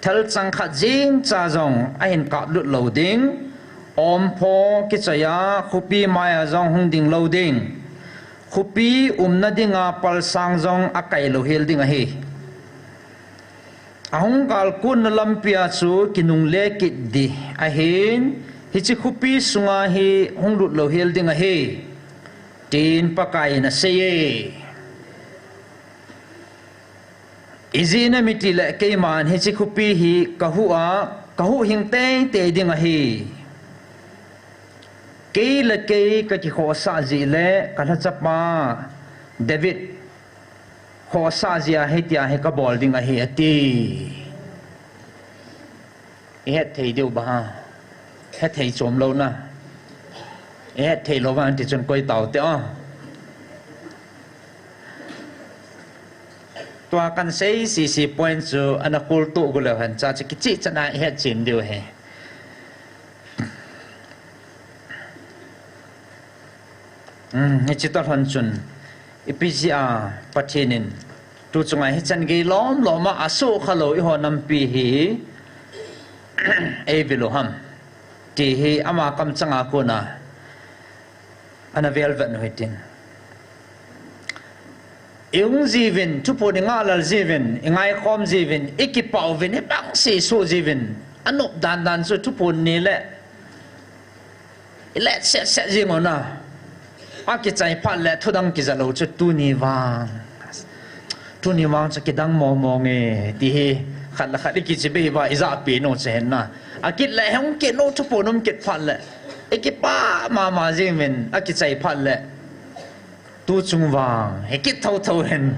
thalchang khat jeng cha jong ahin kaplut lou ding, ompho kichoi a khopi mai a jong hung ding lou ding, khopi umna dinga palsang jong akai louhel ding ahi. Ahung gal konna lampi a chu kinungle kit ding ahin, hiche khopi sunga hi hung lut louhel ding ahi, tin Pakaiyin asei e. Ijeh inem itile keiman hiche khopi hi kahuh a, kahuhhing teitei ding ahi. Kei le kei ka kikhohsah jeh le ka lhachapa David khohsah jeh a hitia hi kabol ding ahi ati. I het thei diu ba ha. Het thei chom lou na. I het thei lou vang ti chun koi tau te o. Tua kan sei sese point chu ana kul tu gu leu hen cha chu kichih chana i het chen diu ahi. Hiche toh lhon chun ipi jeh a Pathen in tu chunga hichan gei lom lom a asukha lou eiho nampi hi eivil u ham ti hi ama kamchanga kona ana velvet u hitin. I hung jiuvin, thuphon i ngahlel jiuvin, i ngaikhom jiuvin, i kipah uvin, i bang seisuh jiuvin, anop dandan chu thuphon nile i letsetset jing u na. Akichai phat le thudang kija lou chu tuni vang, tuni vang chu kidang mong mong e ti hi khat le khat i kichibai uva i jah pen u chu ahin na. Akit le hung kit u, thuphon um kit phat le i kipah mama jing uvin, akichai phat le tu chung vang hi kit thotho hen.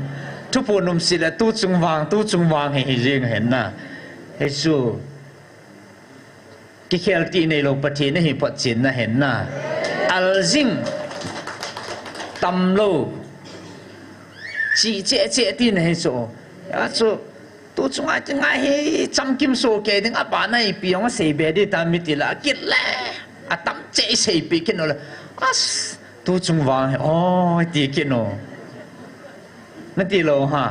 Thuphon um seh le tu chung vang, tu chung vang hi hi jing hen na. Hichu kikhel tih neilou Pathen ahi photchenna ahin na. Aljing tamlou, chih cheh cheh tina hichu. Achu tu chunga kingai hi chamkim soh kei ding, abana ipi hung asei be ding tam itile akit le atam cheh i seipeh kit u le, as, tu chung vang hi o ti kit u. Nati lou ha.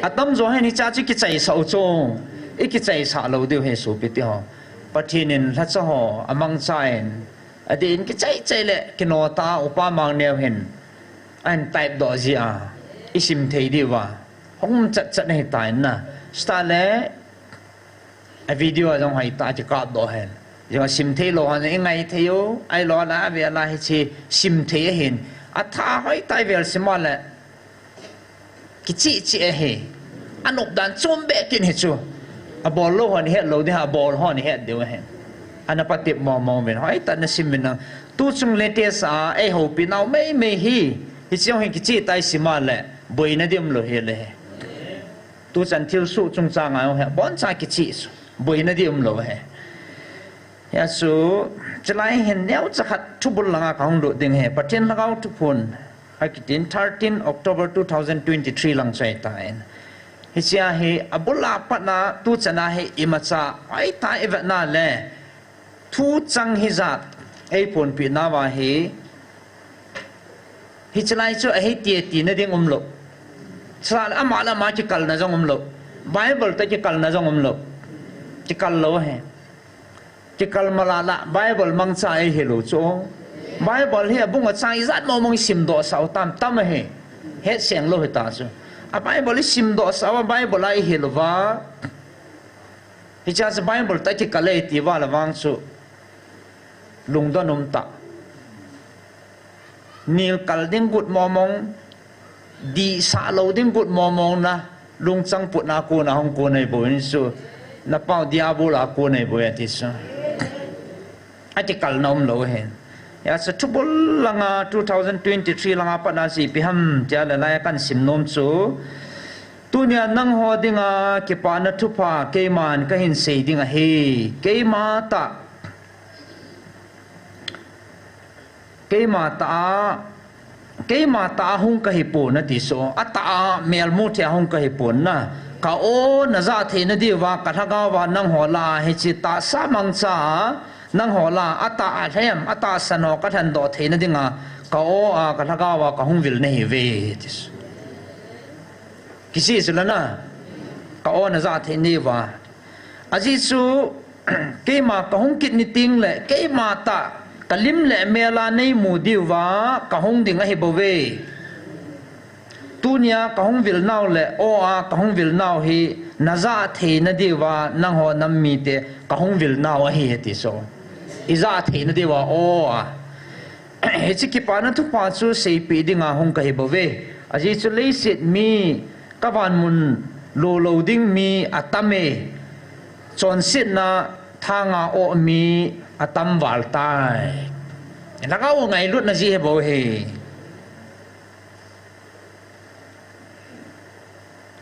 Atamjo hin hicha chu kichaisah u chu, i kichaisah lou diu ahi sopite ho. Pathen in lhacha ho amangchan, adeh in kichai chai le kinoh tah a Upa Mangneo hin ahin type doh jeh a i sim thei diuva hung um chat chat ahitan na. Chutah le a video a jong hoitah a kikap doh hen. Jong a sim thei lou hon i ngai thei u, ahilou le avel a hiche sim thei ahin. Atha hoitah a ivel sim a le kichih chih ahi. Anop dan chom be kin hi chu. Abol lou hon het lou ding, abol hon het diu ahi. Ana patep mong mong uvin. Hoitah in nasim uvin lang. Tuchung latest a, eihoupi nau mei mei hi. Hiche jong hi kicheh tah isim a le. Boina ding umlou hi le. Tuchan thilsoh chungchang a jong hi. Boncha kicheh chu. Boina ding umlou hi. Hia chu, chulai hin neocha khat thubul langa kahung lut ding hi. Pathen Lhagao thuphon. Akitin thirteen October two thousand twenty-three lang chu ahitan. Hichea hi abul a pat a tuchan a hi imacha hoitah ivet na le. Thuchang hijat eiphonpi nauva hi. Hiche lai chu ahi tia tina ding umlou. Chulai ama le ama kikalna jong umlou. Bible toh kikalna jong umlou. Kikal lou hi. Kikal mala la, Bible mangcha eihilou chu. Bible hi abung achang ijat mong mong isimdoh sah u tam tam ahi. Hetseng lou hita chu. A Bible isimdoh sah uva, Bible a ihil uva. Hichea chu Bible toh kikal e ti uva le vang chu. Lungdon um tah. Nilkal ding got mong mong, dihsah lou ding got mong mong na, lungchang putna a kona hung kon ahi bou in chu, na pau Diabol a kon ahi bou e ati chu. Akikalna umlou hin. Hia chu thubul langa two thousand twenty-three langa pat a chu ipi ham tia le lai a kahin sim nom chu. Tunia nangho dinga kipana thupha keiman kahin sei ding ahi. Keima tah Keima tah a, keima tah a hung kahi pon ati chu, atah a melmu thei a hung kahi pon na. Ka aw najah theina diuva, ka lhagao va nangho lah a hiche tahsa mangcha a, nangho lah a, atah a lhem, atahsan ho kalhendoh theina dinga, ka aw a, ka lhagao va kahung vil nahiuve, ati chu. Kicheh chu la na, ka aw najah theina diuva. Ajeh chu, keima kahung kit ni teng le, keima tah, kalim le mel a neimu diuva, kahung ding ahi bouve. Tunia kahung vil nau le, aw a kahung vil nau hi, najah theina diuva, nangho nam mite, kahung vil nau ahi, ati chu. Ijah theina diuva, aw a. Hiche kipana thupha chu seipeh dinga hung kahi bouve. Ajeh chu leiset mi, kavan mun lolou ding mi atam e. Chonsetna thanga aw mi atam val tai. Lhagao ngailutna jeh ahi bou hi.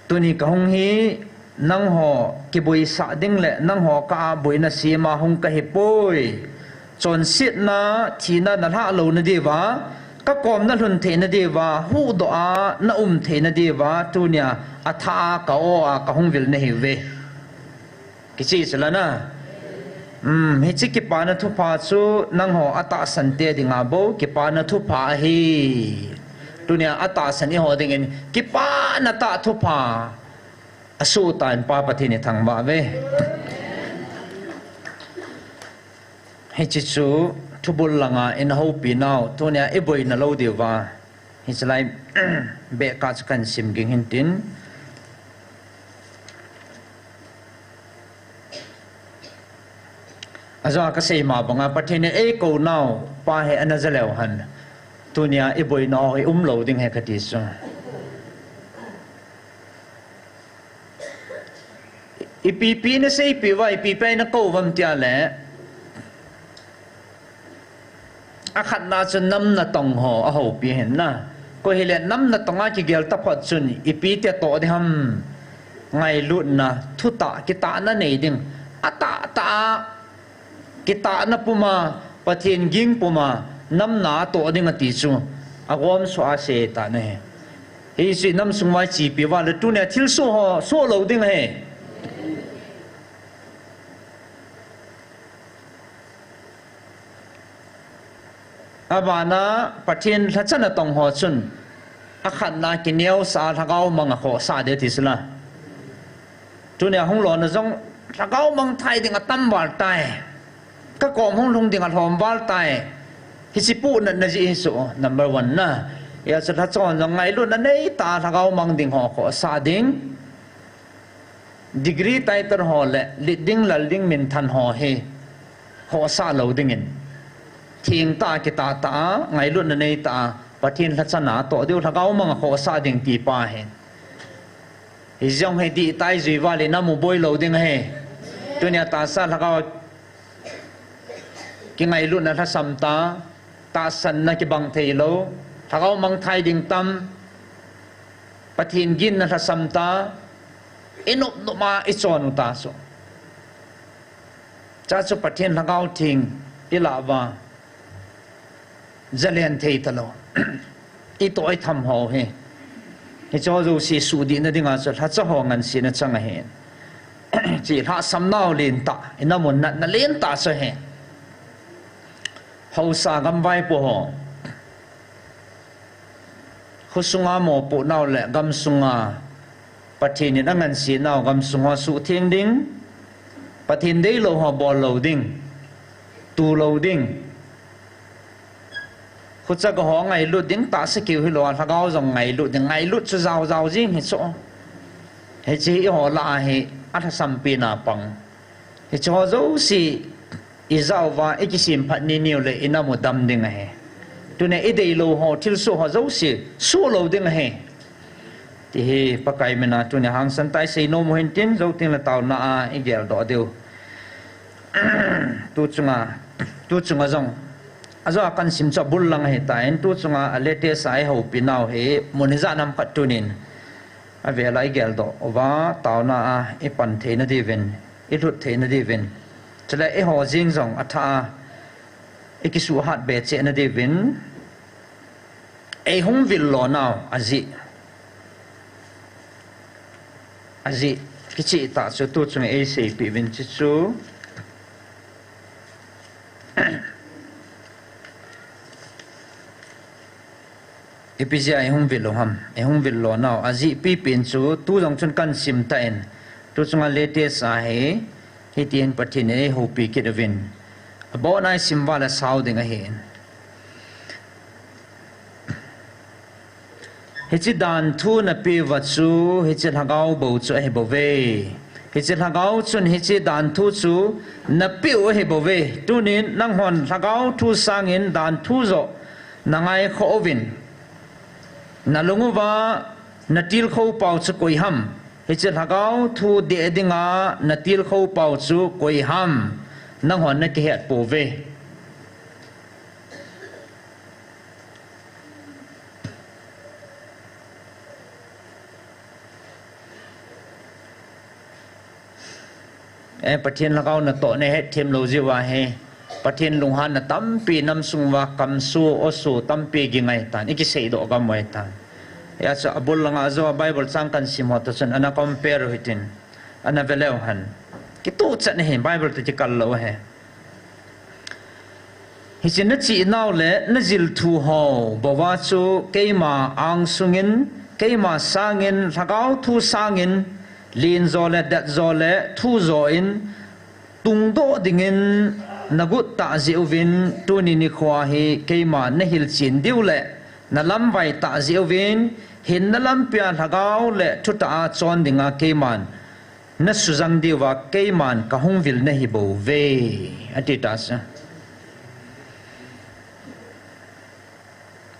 Tuni kahung hi nangho kiboisah ding le nangho kah a boina sem a hung kahi poi. Chonsetna, thina nalhah louna diuva, kakom nalhun theina diuva, huhdoh a naum theina diuva, tunia athah a ka aw a kahung vil nahiuve. Kicheh chu la na. Um, hiche kipana thupha chu nangho atahsan te dinga bou kipana thupha ahi. Tunia atahsan eiho dingin kipana tah thupha asoh tan Pa Pathen ithangvah uve. Hiche chu thubul langa eihoupi nau, tunia iboina lou diuva. Hiche lai beh kah chu kahin sim ging hintin. Ajou a kasei ma banga Pathen in eikou nau pa hi ana ja leu hen. Tunia iboina ho hi umlou ding ahi kati chu. Ipi pi naseipeh uva, ipi pi nakou uvam tia le. Akhatna chu nam natong ho ahoupi ahin na. Koi hile nam natong a kigel taphot chun ipi tia toh ding ham. Ngailutna, thutah, kitahna nei ding. Atahtah a, kitahna puma, Pathen ging puma, nam natoh ding ati chu. Agom soh a sei tah ahi. Hichu inam sung uva ichepi uva le tunia thilsoh ho, soh lou ding ahi. Abana Pathen lhacha natong ho chun, akhatna kineosah a lhagao mang akhohsah ding ati chu la. Tunia hung lona jong lhagao mang thai ding atam val tai. Kakom hung lhung ding alhom val tai. Hiche puhnatna jeh hi chu number one na. Hijeh chun lhacha hon jong ngailutna neitah a lhagao mang ding ho khohsah ding. Degree title ho le, lit ding, lal ding, minthan ho hi, khohsah lou dingin. Thengtah a, kitah tah a, ngailutna neitah a, Pathen lhacha natoh diu, lhagao mang a khohsah ding ti pa hi. Hijong hi dihtai jui val in amu boi lou ding ahi. Tunia tahsa lhagao kingailutna lhasam ta, tahsanna kibang thei lou, lhagao mangthai ding tam, Pathen ginna lhasam ta, inop nop a ichon u ta chu. Chuche chu Pathen lhagao theng ilah uva, jalen thei talou. Itoh itham ho hi. Hiche ho jouse sudihna dinga chu lhacha ho ngansena chang ahi. Hiche lhasam nau lentah, ina mun natna lentah chu ahi. Haosa gam vaipo ho. Khosunga mopoh nau le gamsunga Pathen in angansena u gamsung ho suhtheng ding, Pathen deilou ho bol lou ding, tu lou ding. Khochaga ho ngailut ding, tahsa keu hilou a, lhagao jong ngailut ding, ngailut chu jao jao jing hi chu. Hiche hi eiho lah a hi alhasampi na pang. Hiche ho jouse ijao uva, ikisem phat nini u le ina mu dam ding ahi. Tunia ideilou ho, thilsoh ho jouse, soh lou ding ahi. Ti hi Pakai mina tunia hangsan tah isei nom u hintin, jou tengle taona a igeldoh diu. Tu chunga, tu chunga jong, ajo a kahin sim chu abul lang ahitan, tu chunga a latest a eihoupi nau hi, mun ijat ham khat tunin, avel a igeldoh uva, taona a ipan theina diuvin, ilhut theina diuvin. Chule eiho jeng jong athah a, ikisuhhat be cheh na diuvin. Eihung vil lo nau, ajeh. Ajeh, kicheh tah chu tu chunga eiseipeh uvin chuche chu. Ipi jeh a eihung vil u ham, eihung vil lo nau, ajeh pipen chu, tu jong chun kahin sim tan, tu chunga latest a hi, hitin Pathen in eihoupi kit uvin. Abon a isim uva le sao ding ahin. Hiche danthu napeh uva chu, hiche lhagao bou chu ahibouve. Hiche lhagao chun hiche danthu chu napeh u ahibouve. Tunin nanghon lhagao thu sangin danthu joh nangaikhoh uvin. Nalung uva natilkhou pau chu koi ham? Hiche lhagao thu deh dinga natilkhou pau chu koi ham? Nanghon nakihet pouve. Eh, Pathen lhagao natoh nahetthem lou jeh uva hi, Pathen lunghanna tampi namsung uva kamsoh, osoh tampi ging ahitan, ikiseidoh gam u ahitan. Hijeh chun abul langa ajo a Bible chang kahin sim ho toh chun ana compare u hitin, ana veleu hen. Kitoh chet ahi, Bible toh kikal lou ahi. Hiche nachih nau le najil thu ho bouva chu keima angsungin, keima sangin, lhagao thu sangin, lenjo le detjo le thujo in tungdoh dingin nagot tah jeh uvin, tuni nikhoa hi keima nahilchen diu le nalamvai tah jeh uvin, hinna lampia lhagao le thutah a chon dinga keiman nasujang diuva keiman kahung vil nahibouve, ati tah chu.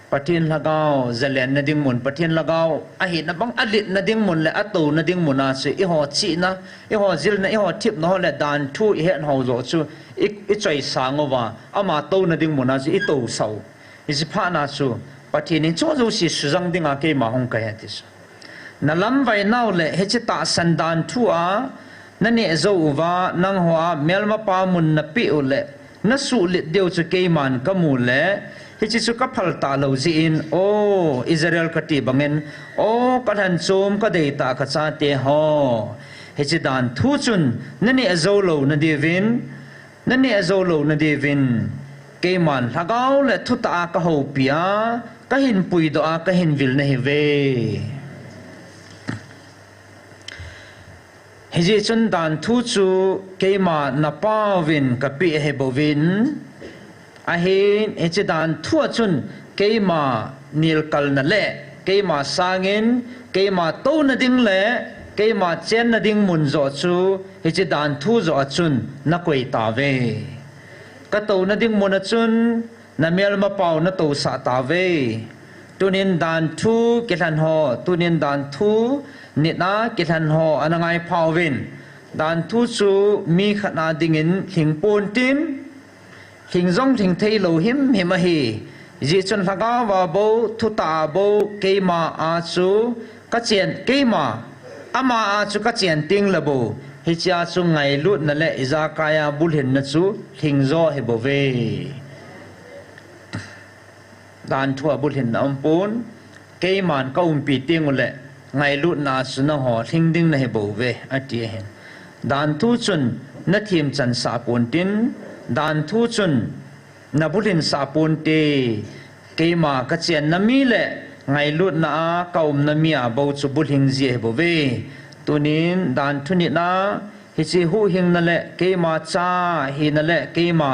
Pathen lhagao jalenna ding mun, Pathen lhagao ahina bang alitna ding mun le atouna ding muna chu eiho chihna, eiho jilna, eiho thepna ho le danthu ihet ho joh chu i, ichoisang uva, ama touna ding muna chu itousah u. Hiche phatna chu, Pathen in hicheho jouse sujang dinga keima hung kai e ati chu. Nalamvai nau le hiche tahsan danthu a naneh jou uva, nangho a melmapa mun napeh u le nasuhlet diu chu keiman kamu le, hiche chu kaphal talou jeh in, O Israel kati bangin, O kalhan chom kadeitah kachate ho, hiche danthu chun naneh jou louna diuvin, naneh jou louna diuvin, keiman lhagao le thutah a kahoupi a, kahin puidoh a, kahin vil nahiuve. Hijeh chun danthu chu keima napauvin kapeh ahibouvin, ahin hiche danthu a chun keima nelkalna le keima sangin keima touna ding le keima chenna ding mun joh chu hiche danthu joh a chun nakoi tauve. Katouna ding mun a chun namelmapau natousah tauve. Tunin danthu kilhen ho, tunin danthu Nitna kilhen ho ana ngai phauvin. Dan thu chu mi khat a dingin lhing pontin, lhing jong lhing thei lou himhim ahi. Hijeh chun lhagao a bou, thutah a bou, keima a chu ka chen, keima, ama a chu ka chen teng le bou, hichea chu ngailutna le ijakai a bulhinna chu lhing jo ahi bouve. Dan thu a bulhinna umpon, keiman ka umpi teng ule, ngailutna a chu nangho lhing ding nahi bouve, ati ahin. Dan thu chun na themchansah pontin, dan thu chun na bulhinsah ponte, keima ka chenna mi le ngailutna a ka umna mi a bou chu bulhing ji ahi bouve. Tunin dan thu nitna, hiche huhhingna le keima cha hina le keima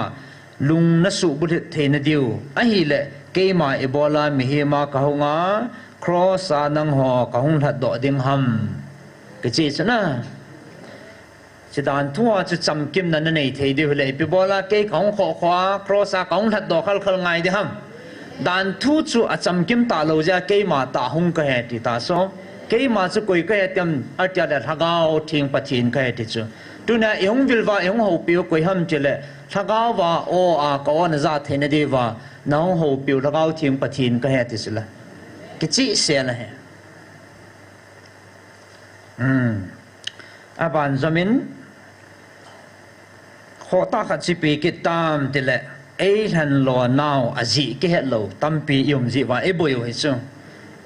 lung na suhbulhit theina diu ahile, keima ibola mihem a ka hunga, cross a nangho ka hung lhatdoh ding ham? Kiche chu na. Hiche dan thu a chu chamkimna na nei thei diu hile, ipi bola kei ka hung khoh khoh a, cross a ka hung lhatdoh khalkhal ngai ding ham? Dan thu chu achamkim talou jeh a keima tah hung kahi ti taso. Keima chu koi kahi tem, atia le Lhagao Theng Pathen kahi ti chu. Tunia ihung vil uva, ihung houpiu koi ham tile, Lhagao a o a ka o na ja theina diuva, nahung houpiu Lhagao Theng Pathen kahi ti sila. Kichehsel ahi. Hmm. Aban jomin, khohtah khat chu ipi kit tam tile, eilhen lonau ajeh kihet lou tampi i um jeh uva iboi u hi chu.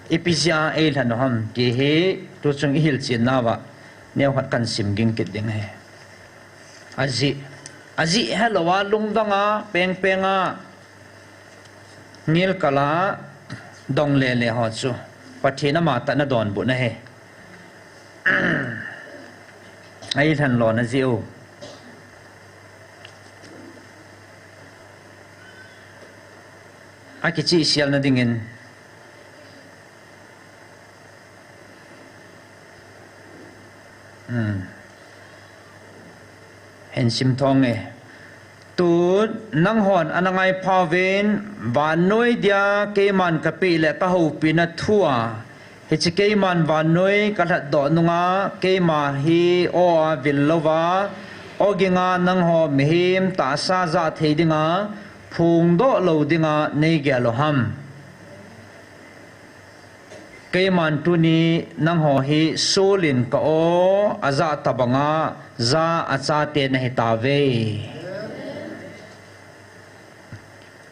Ipi jeh a eilhen u ham ti hi, tuchung i hilchen nauva neokhat kan sim ging kit ding ahi. Ajeh, ajeh helouva lungdong a, pengpeng a, nilkal a, dong lele ho chu Pathen amatah na donbutna ahi. Eilhen lona jeh u akichehselna dingin, hmm, hin sim thong e. Tun nanghon ana ngai phauvin, vannoi dia keiman kapeh le kahoupina thu a, hiche keiman vannoi kalhatdoh nunga keima hi o a vil louva, oging a nangho mihem tahsa jah thei dinga phongdoh lou dinga neigel u ham? Keiman tuni nangho hi Saul in ka o ajah tobanga jah achate nahitauve.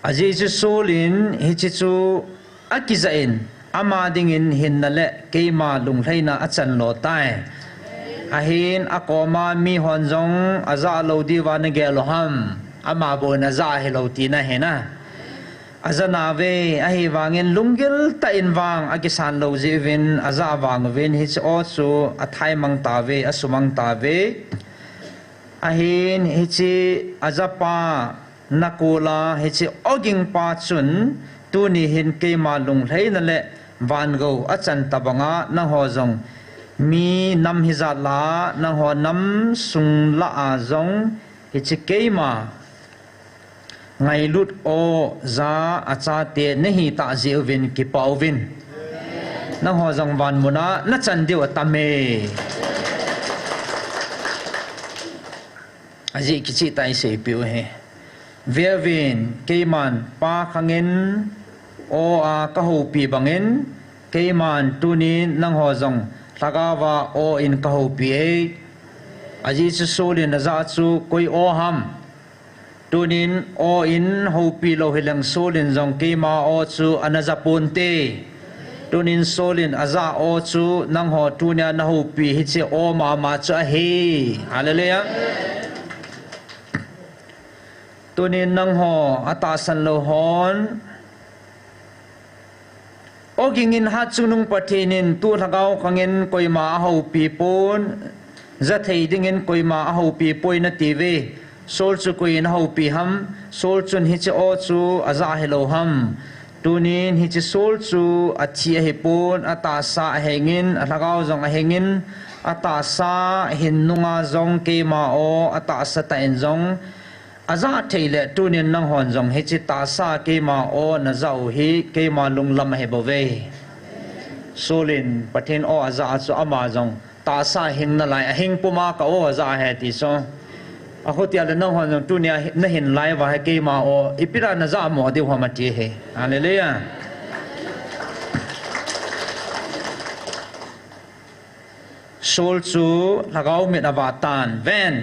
Ajeh chu Saul in hiche chu akijah in, ama dingin hinna le keima lunglhaina achan lo tai. Ahin akoma mihon jong ajah lou diuva nagel u ham? Ama bou in ajah hilou tina ahi na. Ajah nauve, ahivangin lunggil tah in vang akisan lou jeh uvin, ajah vang uvin hiche o chu athaimang tauve, asumang tauve. Ahin hiche ajahpa nakol a hiche ogingpa chun tuni hin keima lunglhaina le vangou achan tobanga nangho jong mi nam hijat lah a, nangho nam sung lah a jong hiche keima ngailut o jah achate nahitah jeh uvin kipah uvin, nangho jong vanmun a nachan diu atam e. Ajeh kicheh tah in seipeh u ahi. Veuvin, keiman Pa khangin o a kahoupi bangin, keiman tunin nangho jong Lhagao a o in kahoupi e. Ajeh chu Saul in ajah chu koi o ham? Tunin o in houpi lou hileng Saul in jong keima o chu ana jah ponte. Tunin Saul in ajah o chu nangho tunia nahoupi hiche o mama chu ahi. Hallelujah. Tunin nangho atahsan lou hon, ogingin Hatchungnung Pathen in tu Lhagao khangin koima ahoupi pon, jah thei dingin koima ahoupi poi natiuve. Saul chu koi in ahoupi ham? Saul chun hiche o chu ajah hilou ham? Tunin hiche Saul chu athi ahipon, atahsa ahengin, alhagao jong ahengin, atahsa hin nunga jong keima o atahsa tah in jong ajah thei le, tunin nanghon jong hiche tahsa keima o najah u hi keima lunglam ahi bouve. Saul in Pathen aw aja a chu ama jong tahsa hing nalai, ahing puma ka aw aja ahi ti chu. Akhutia le nangho jong tunia nahin lai uva hi keima aw ipi dia naja mo diu ham ati ahi. Hallelujah. Saul chu lhagao mit avah tan. Ven,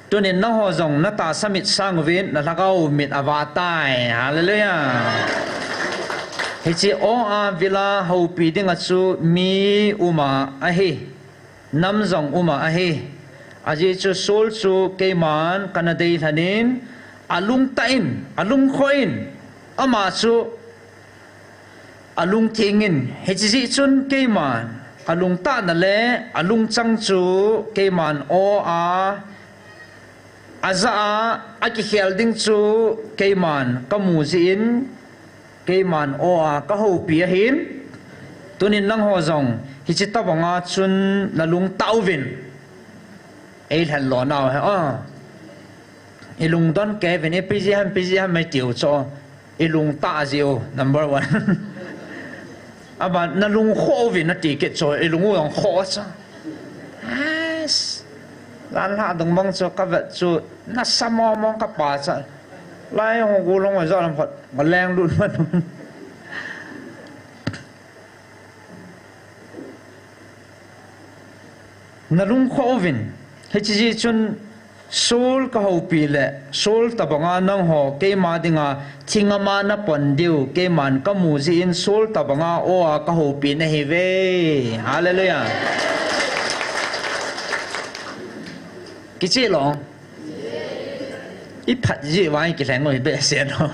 tunin nangho jong natahsa mit sang uvin nalhagao mit avah tai. Hallelujah. Hiche aw a vila houpi dinga chu mi uma ahi. Nam jong uma ahi. Ajeh chu Saul chu keiman kana deilhen in, alungtah in, alungkhoh in, ama chu alungtheng in, hiche jeh chun keiman alungtahna le alungchang chu keiman aw a, aja a, akikhel ding chu keiman kamu jeh in, keiman aw a kahoupi ahin, tunin nangho jong hiche tobanga chun nalungtah uvin. Eilhen lo nau hi, a. Ilungdon kei uvin, ipi jeh ham, ipi jeh ham eitiu chu. Ilungtah jeh u, number one. Aban, nalungkhoh uvin nati kit chu, ilung u jong khoh chu. Yes. Janlhah dong bang chu kavet chu, nasa mong mong kapa chu. Lai hung gulong jong lam phot, ngaleng lut man. Nalungkhoh uvin, hiche jeh chun Saul kahoupi le, Saul tobanga nangho keima dinga thing ama napon diu, keiman kamu jeh in Saul tobanga aw a kahoupi nahiuve. Hallelujah. Kicheh lou. Iphat jeh uva ikilheng u hi behseh lou.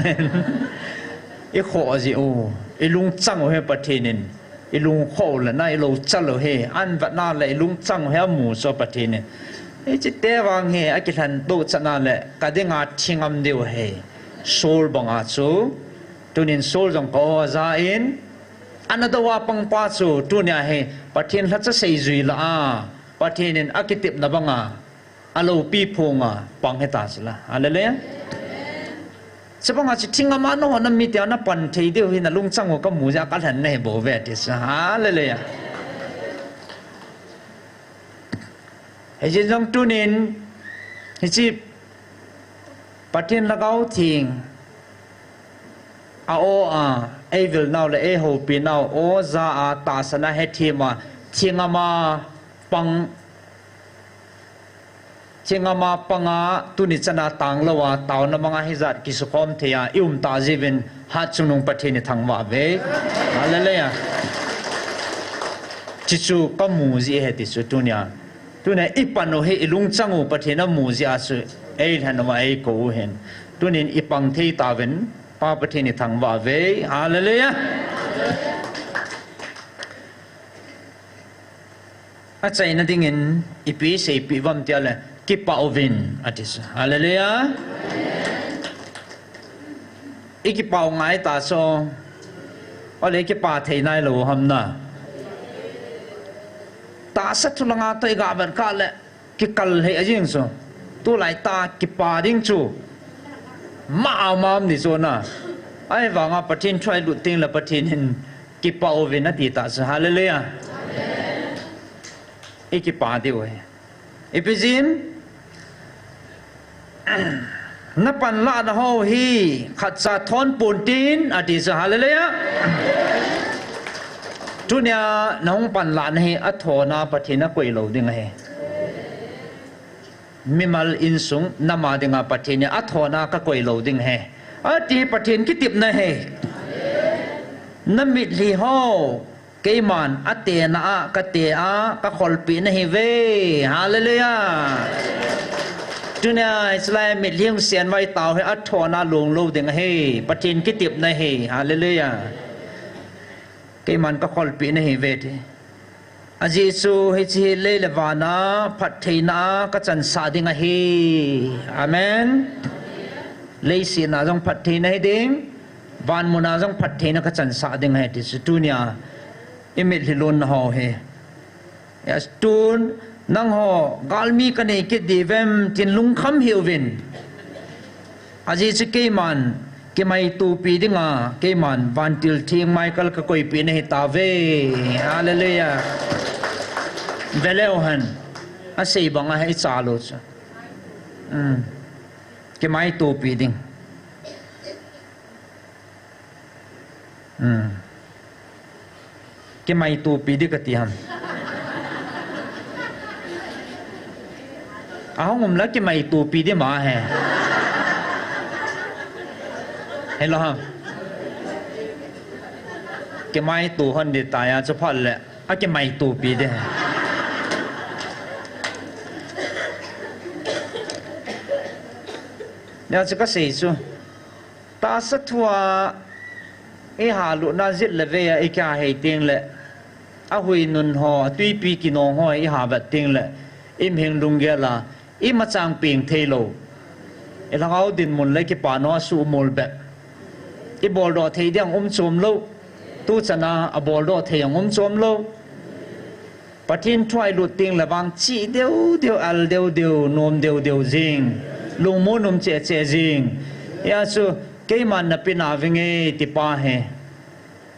Ikhoh jeh u, ilungchang u hi Pathen in, ilungkhoh u le na ilou chal u hi, ahin vetna le ilungchang u hi amu chu Pathen in. Hiche te vang hi akilhen toh chan a le kadinga thing am diu hi. Saul banga chu, tunin Saul jong ka aw aja in, ana dou a pangpa chu, tunia hi Pathen lhacha seijui lah a, Pathen in akitepna banga aloupi phunga pang hita chu la. Hallelujah. Chubanga chu thing ama nangho namite a napan thei diu hi nalungchang u kamu jeh a kalhen nahi bouve ti chu. Hallelujah. Hijeh jong tunin, hiche Pathen Lhagao Theng a aw a, eivil nau le eihoupi nau, aw ja a, tahsan a, hethem a, thing ama pang, thing ama panga, tuni chana tanglou a, taona manga hijat kisukhom thei a, i um tah jeh uvin, hatchungnung Pathen ithangvah uve. Hallelujah. Chuchu kamu jeh ahi ti chu tunia. Tunia ipan u hi ilungchang u Pathen amu jeh a chu eilhen uva eikou u hin. Tunin ipang thei tauvin Pa Pathen ithangvah uve. Hallelujah. Achaina dingin ipi seipeh uvam tia le, kipah uvin ati chu. Hallelujah. Ikipah u ngai ta chu. Ole kipa thei nailou ham na. Tahsa thu langa toh iga vet kah le kikal hei ajing chu. Tulai tah kipa ding chu. Ma a mam ni chu na. Ahivanga Pathen thu a ilut teng le Pathen in kipah uvin ati ta chu. Hallelujah. Ikipa diu ahi. Ipi jeh in, napanlahna ho hi khatcha thon ponte ati chu, hallelujah. Tunia nahung panlahna hi athona Pathen akoi lou ding ahi. Mimal insung nama dinga Pathen hi athona kakoi lou ding ahi. Ati Pathen kitepna ahi. Namitlhi ho, keiman atena a kate a kakholpeh nahiuve. Hallelujah. Tunia hichelai mitlhi hung sen vai tau hi athona long lou ding ahi. Pathen kitepna ahi. Hallelujah. Keiman kakholpeh nahiuve ti. Ajeh chu hiche hi lei le vana phattheina a kachansah ding ahi. Amen. Leiset a jong phattheina hiding, vanmun a jong phattheina kachansah ding ahi ti chu tunia imitlhi lonna ho hi. Yes, tun nangho galmi kanei kit diuvem tin lungkham hih uvin. Ajeh chu keiman Kimaitopi dinga, keiman vantil theng Michael kakoipi nahi tave. Hallelujah. Veleu hen. Asei banga hi icha lou chu. Hmm. Kimaitopi ding. Hmm. Kimaitopi di kati ham. Ahung um la kimaitopi di ma he. Hello ham. Kimaito hon di taya chu phat le. Akimaitopi di. Nia chu kasei chu. Tahsa thua, iha lutna jit le vei a ikihei teng le, ahui nun ho, atuipi kinong ho, iha vet teng le, imihing lunggel a, imachang peng thei lou. Ilhangau dinmun le kipana sumul bep. Iboldoh thei ding um chom lou. Tuchan a, aboldoh thei ang um chom lou. Pathen thu a ilut teng le vang chi deu deu, al deu deu, nom deu deu jing. Lungmon um cheh cheh jing. Hia chu, keiman napi navinge tipa hi.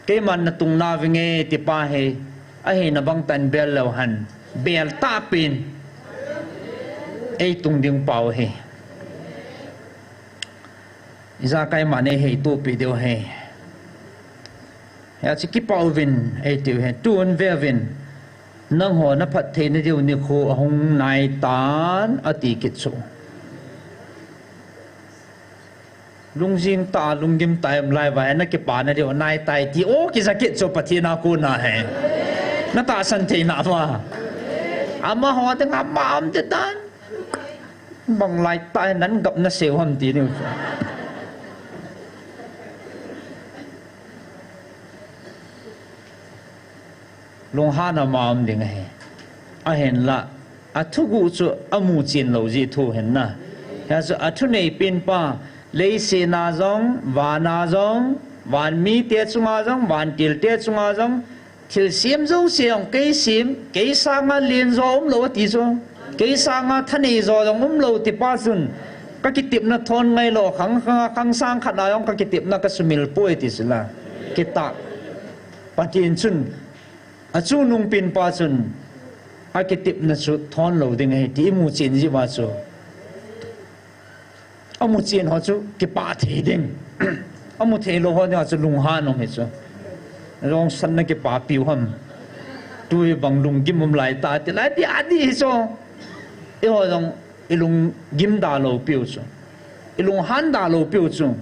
Keiman natung navinge tipa hi. Ahina bang tan bel leu hen. Bel tapin. Eitung ding pau hi. Ijakai man eiheitopi diu hi. Hia chu kipah uvin eitiu hi. Tun ve uvin. Nangho naphatthei nadiu nikho ahung naitan ati kit chu. Lungjing tah, lunggim tah em lai vai, nakipa nadiu naitai ti, o kija kit chu Pathen a kona hi. Natahsan thei na va. Amaho dinga ma um te tan. Bang lai tah nan gap nasei u ham ti niu chu. Lunghan a ma um ding ahi. Ahinla, athuguh chu amu chen lou jeh thu hin na. Hia chu athunei pen pa, leiset a jong, van a jong, van mite chunga jong, vantil te chunga jong, thilsem jouse jong kei sem, kei sanga lenjo umlou ati chu. Kei sanga thaneijo jong umlou tipa chun. Kakitepna thon ngailou, khang, khang, khang sang khat a jong kakitepna kasumil poi ti chu la. Kitah. Pathen chun, achungnung pen pa chun, akitepna chu thon lou ding ahi ti imu chen jeh uva chu. Amu chen ho chu kipah thei ding. Amu thei lou ho dinga chu lunghan um hi chu. Jong san nakipapi u ham. Tui bang lunggim um lai ta ti lai ti adi hi chu. Eiho jong ilunggim da lou piu chu. Ilunghan da lou piu chu.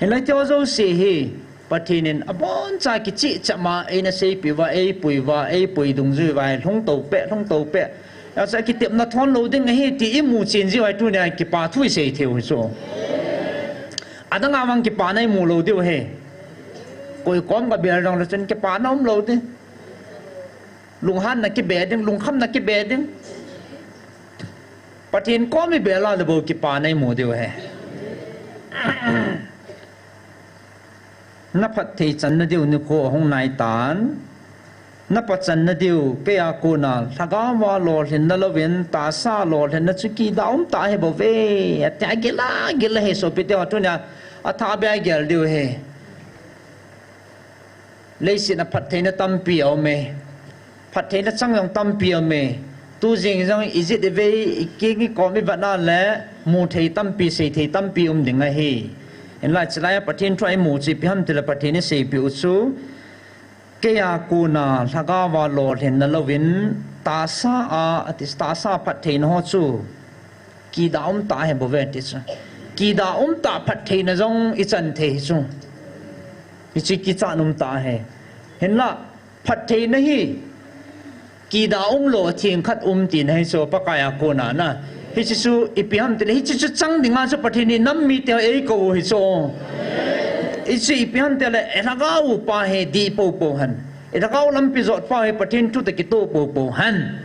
Hilai ti ho jouse hi. Pathen in aboncha kicheh chama eina seipi uva, eipui uva, eipui dungjui uva, lhung to peh, lhung to peh. Acha kitepna thon lou ding ahi ti imu chen jeh uva tunia kipa thu isei thei u hi chu. Adang a vang kipana imu lou diu ahi. Koi kom kabel jong le chun kipana umlou di. Lunghanna kibe ding, lungkhamna kibe ding. Pathen kom ibel a le bou kipana imu diu ahi. Naphatthei channa diu nikho ahung naitan. Napachanna diu, keiya kona, lhagao a lolhinna louvin, tahsa lolhinna chu kidah um tah ahi bouve. Ati agil a, agil a hi sopite ho tunia, athah beh a gel diu ahi. Leiset a phattheina tampi aume. Phattheina chang jong tampi aume. Tu jing jong ijat ivei, ikeng ikom ivet na le, mu thei tampi, sei thei tampi um ding ahi. Hinla chulai a Pathen thu a imu chu ipi ham tile Pathen in aseipi u chu. Keiya kona lhagao a lolhinna louvin tahsa a, ati tahsa phattheina ho chu. Kidah um tah ahi bouve ti chu. Kidah um tah phattheina jong ichan thei hi chu. Hiche kichat um tah ahi. Hinla phattheina hi. Kidah umlou atheng khat um tina hi chu Pakai a kona na. Hiche chu ipi ham tile hiche chu chang dinga chu Pathen in nam mite eikou u hi chu. Hiche ipi ham tile ilhagao pa hi dih poupou hen. Ilhagao lampi jot pa hi Pathen thu toh kitoh poupou hen.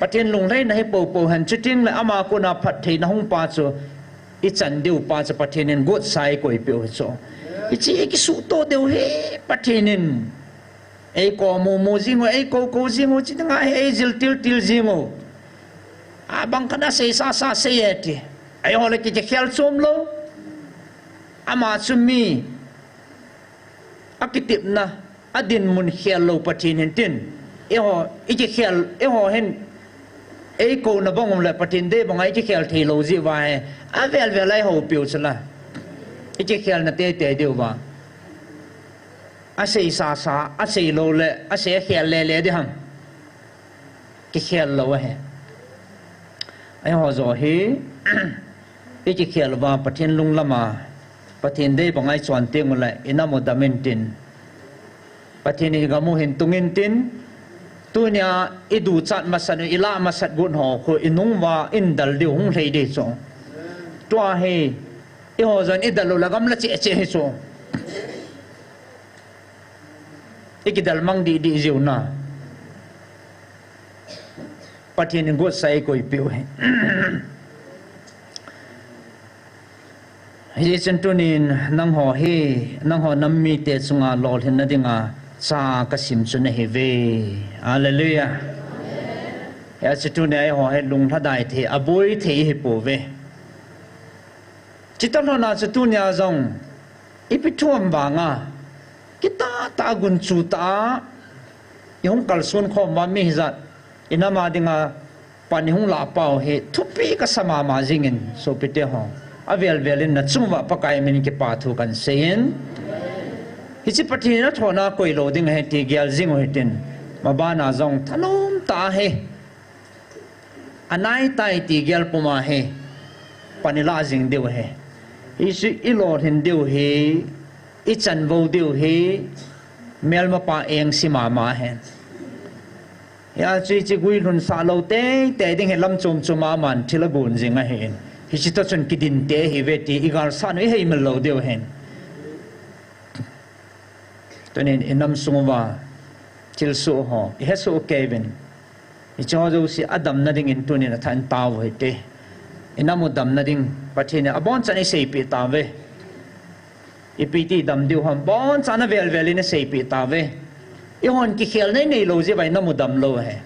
Pathen lunglhaina hi poupou hen. Chuteng le ama kona phattheina hung pa chu ichan diu pa chu Pathen in gotsa eikoipeh u hi chu. Hiche ikisuhtoh diu hi Pathen in. Eikou mumu jing u, eikou kou jing u, chuteng a hi eijil til til jing u. Abang khat a seisa sa sei e ti. Eiho le kikhel chom lou. Ama chu mi akitepna, adinmun khel lou Pathen hin tin, eiho, ikikhel, eiho hin, eikouna bang um le Pathen dei banga ikikhel thei lou jeh uva hi, avel vel a eihoupiu chu la. Ikikhelna teitei diu va. Asei sasa, asei lou le, asei akhel le le di ham. Kikhel lou ahi. Eiho joh hi, ikikhel uva Pathen lunglam a, Pathen dei banga ichon teng ule, inam u dam intin. Pathen in igam u hin tung intin. Tunia iduchat masat u, ilah masat got ho khu inung uva indal diu hung lhei di chu. Tua hi, eiho joh in idal u le gam la cheh cheh hi chu. Ikidal mang dih dih jiu na. Pathen in gotsa eikoipeh u hi. Hichun tunin nangho hi, nangho nam mite chunga lolhinna dinga cha kasim chu nahiuve. Hallelujah. Hiche tunia eiho hi lunglhadai thei, aboi thei ihipouve. Chutah lhona chu tunia jong, ipi thu ham vanga, kitah tah a gunchu tah a, ihung kalson khom uva mi hijat, inam a dinga pan ihung lah pau hi, thupi kasa mama jingin, sopite ho. Avel vel in nachung uva Pakai min in kipa thu kahin seiyin. Hiche Pathen in athona koi lou ding ahi ti gel jing u hitin. Mabana jong thanom tah a hi. Anaitai ti gel puma hi. Pan ilah jing diu ahi. Hichu ilolhin diu hi. Ichanvou diu hi. Melmapa engse mama ahi. Hia chu hiche guilhunsah lou teitei ding hi lam chom chom a aman thil agon jing ahin. Hiche toh chun kidinte ihiuve ti igalsah u iheimil lou diu ahin. Tunin inam sung uva thilsoh ho, ihesoh keiyuvin. Hicheho jouse adamna dingin tunin athah in tao u hite. Inam u damna ding, Pathen in abonchan eiseipeh tauve. Ipi ti dam diu ham, bonchan avel vel in eiseipeh tauve. Eihon kikhelna inei lou jeh uva inam u dam lou ahi.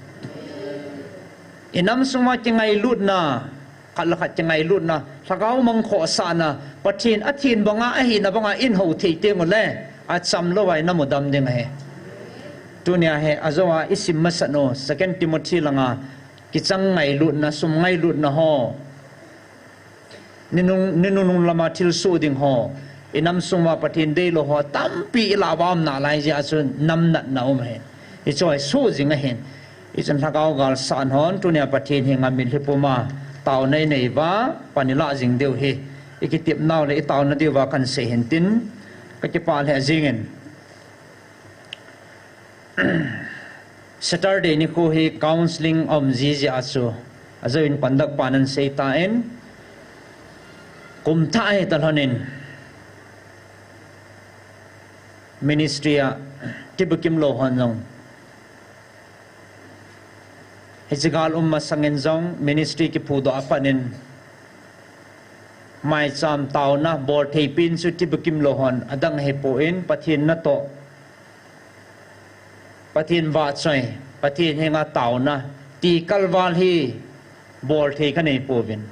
Inam sunga kingailutna, khat le khat kingailutna, lhagao mang khohsahna, Pathen athen banga ahina banga in hou thei teng ule, acham louva inam u dam ding ahi. Tunia hi, ajouva isim masat u, Second Timothy langa, kichang ngailutna, sum ngailutna ho. Ninung, ninunung lama thilsoh ding ho. Inam sunga Pathen deilou ho tampi ilah uva um nalai jeh a chu nam natna um ahin. Hichu hi soh jing ahin. Hichun lhagao galsahna hon tunia Pathen henga mitlhi puma taona inei uva, pan ilah jing diu hi. Ikitepnau le itaona diuva kahin sei hintin. Kakipah lheh jingin. Saturday nikho hi counseling aum jiji a chu, ajouvin conduct pan ahin seitan, kum thah hita lhonin ministry a tibukim lou hon jong, hiche gal um masangin jong ministry kiphudoh a pat in, maicham taona bolthei pen chu tibukim lou hon adang ahipon, Pathen natoh, Pathen vahchoi, Pathen henga taona, ti kalval hi bolthei kanei pouvin.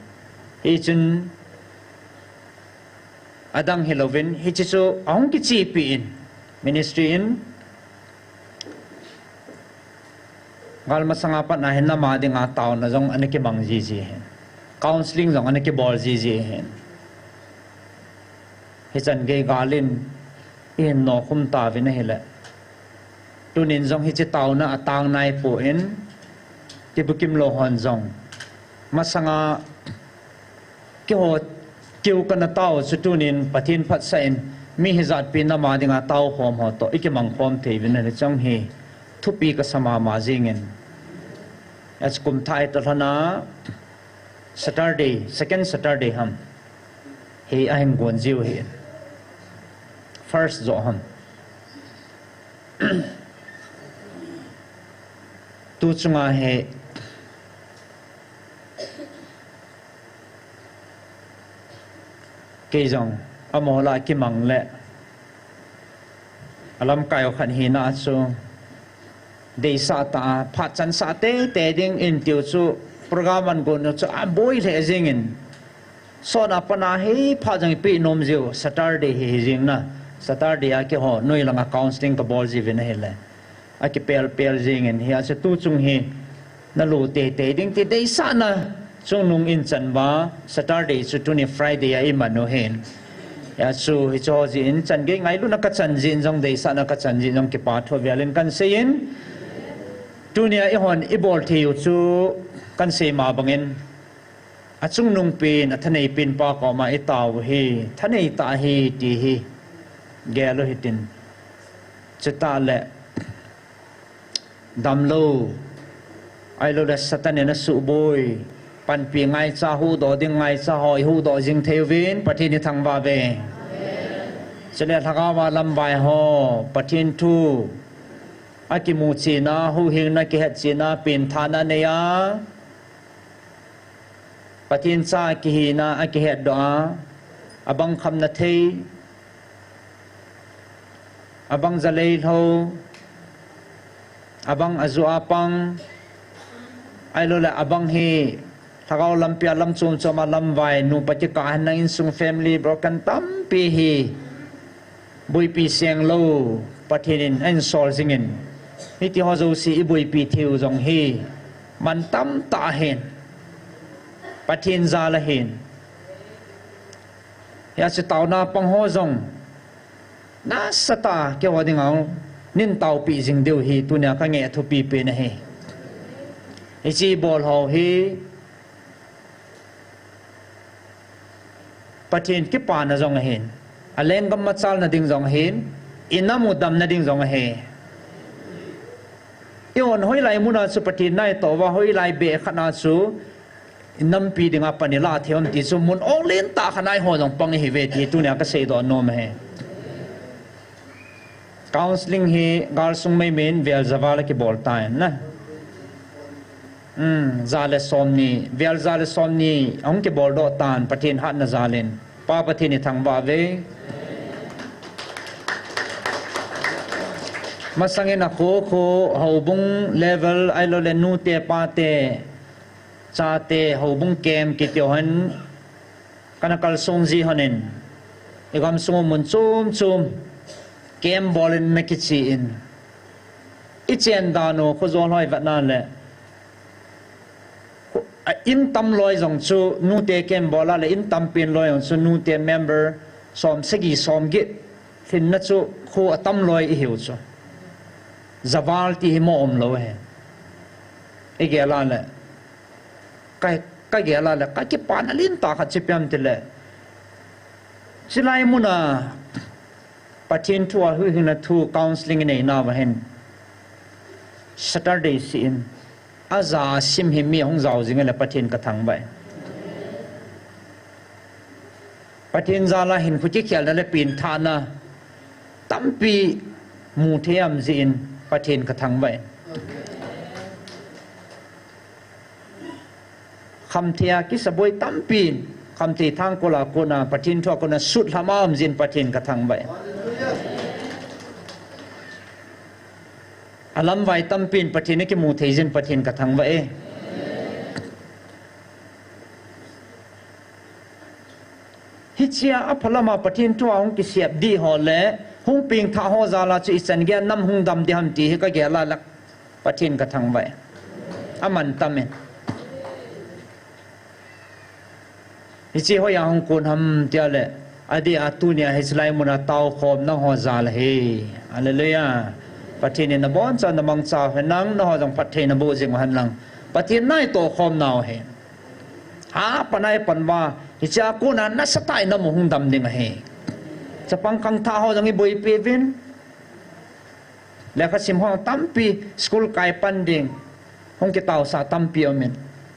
Hichun adang hilouvin, hiche chu ahung kichepi in, ministry in, gal masanga pat a hin nama dinga taona jong ana kimang jiji hin. Counseling jong ana kibol jiji hin. Hichan gei gal in ihin nokhum tauvin ahile, tunin jong hiche taona atang naipon, tibukim lou hon jong masanga keiho, keiho kana tao chu tunin Pathen phatsah in, mi hijatpi nama dinga tao khom ho toh ikimang khom thei uvin ahile chang hi thupi kasa mama jingin. Hiche kum thah hita lhona Saturday, second Saturday ham, hi ahin gon jiu ahin. First joh ham. Tu chunga hi kei jong amaho lah kimang le alamkai ho khat hina chu deisah tah a, phat chansah teitei ding in tiu chu, program agon u chu aboi lheh jingin, Sot a pat a hi phat jong ipi nom jiu, Saturday hi hi jing na. Saturday a keiho noi langa counseling kabol jiuvin ahile, akipel pel jingin, hia chu tu chung hi nalu teitei ding ti deisahna chungnung in chan uva, Saturday chu tuni Friday a iman u hin. Hia chu hiche ho jeh in chan gei ngailutna kachan jeh in jong, deisahna kachan jeh in jong kipa thu avel in kan sei in, tunia eihon ibol thei u chu kan sei ma bangin, achungnungpen, athaneipen pa koma itao u hi thanei tah ahi ti hi gel u hitin. Chutah le damlou, ahiloule Satan in asuhboi, panpi ngaicha, huhdoh ding ngaicha ho ihuhdoh jing thei uvin Pathen ithangvah uve. Chule lhagao a lamvai ho, Pathen thu akimu chena, huhhingna kihet chena, penthahna anei a, Pathen cha kihina akihetdoh a, abang khamna thei, abang jalei lhou, abang aju a pang, ahiloule abang hi lhagao lampia lam chom chom a lamvai, nupa kikah henlang insung family broken tampi hi boipi senglou Pathen in ahinsol jingin, hitiho jouse iboipi theiu jong hi mantam tah ahin, Pathen jal ahin. Hia chu taona pang ho jong nasatah a keiho dinga neitaopeh jing diu hi tunia kangeh thupipen ahi. Hiche ibol ho hi Pathen kipana jong ahin, alenggam machalna ding jong ahin, inam u damna ding jong ahi. Eihon hoilai muna chu Pathen naitoh uva, hoilai beh khat na chu inampi dinga pan ilah thei ham ti chu mun ong lentah khat na eiho jong pang ihiuve ti tunia kaseidoh nom ahi. Counseling hi galsung meimei in vel javal akibol tan na. Ja le somni, vel ja le somni ahung kiboldoh tan Pathen hatna jal in. Pa Pathen ithangvah uve. Masangin akho kho, houbung level, ahiloule nute pate, chate houbung camp kiti ho hin kana kalsong ji lhonin, igamsung u mun chom chom camp bol in nakiche in, ichen dan u, khojol ho ivetna le, in tamloi jong chu nute camp bol a le, in tampen loi jong chu nute member somsagi somget lhinna chu kho atamloi ihiu chu. Javal ti hi mo umlou ahi. Igel a le, ka, kagel a le kakipana lentah khat chu ipi ham tile, chulai muna Pathen thu a huhhingna thu counseling ineinauva hin Saturday seh in aja asim hi mi ahung jao jing le Pathen kathangvah e. Pathen jal a hinkho kikhelna le penthahna tampi mu thei aum jeh in Pathen kathangvah e. Khamthei a kisaboi tampi, khamthei thangkol a kona, Pathen thu a kona sutlham a um jeh in Pathen kathangvah e. Alamvai tampin Pathen akimu thei jeh in Pathen kathangvah e. Hichea aphalama Pathen thu a hung kisep dih ho le hung pengthah ho jal a chu ichan geiya nam hung dam ding ham ti hi kagel a le Pathen kathangvah e. Amantam in. Hiche hoiya hung kon ham tia le, adeh a tunia hiche lai muna taokhomna ho jal ahi. Hallelujah. Pathen in nabonchauvin namangchau henlang, nangho jong phatthei naboh jing u henlang, Pathen in eitohkhom nau ahi. Apan a ipan uva hichea kona nasatah in nam u hung dam ding ahi. Chapang khangthah ho jong iboipi uvin. Lekhasim ho tampi, school kai pan ding hung kitaosah tampi aumin,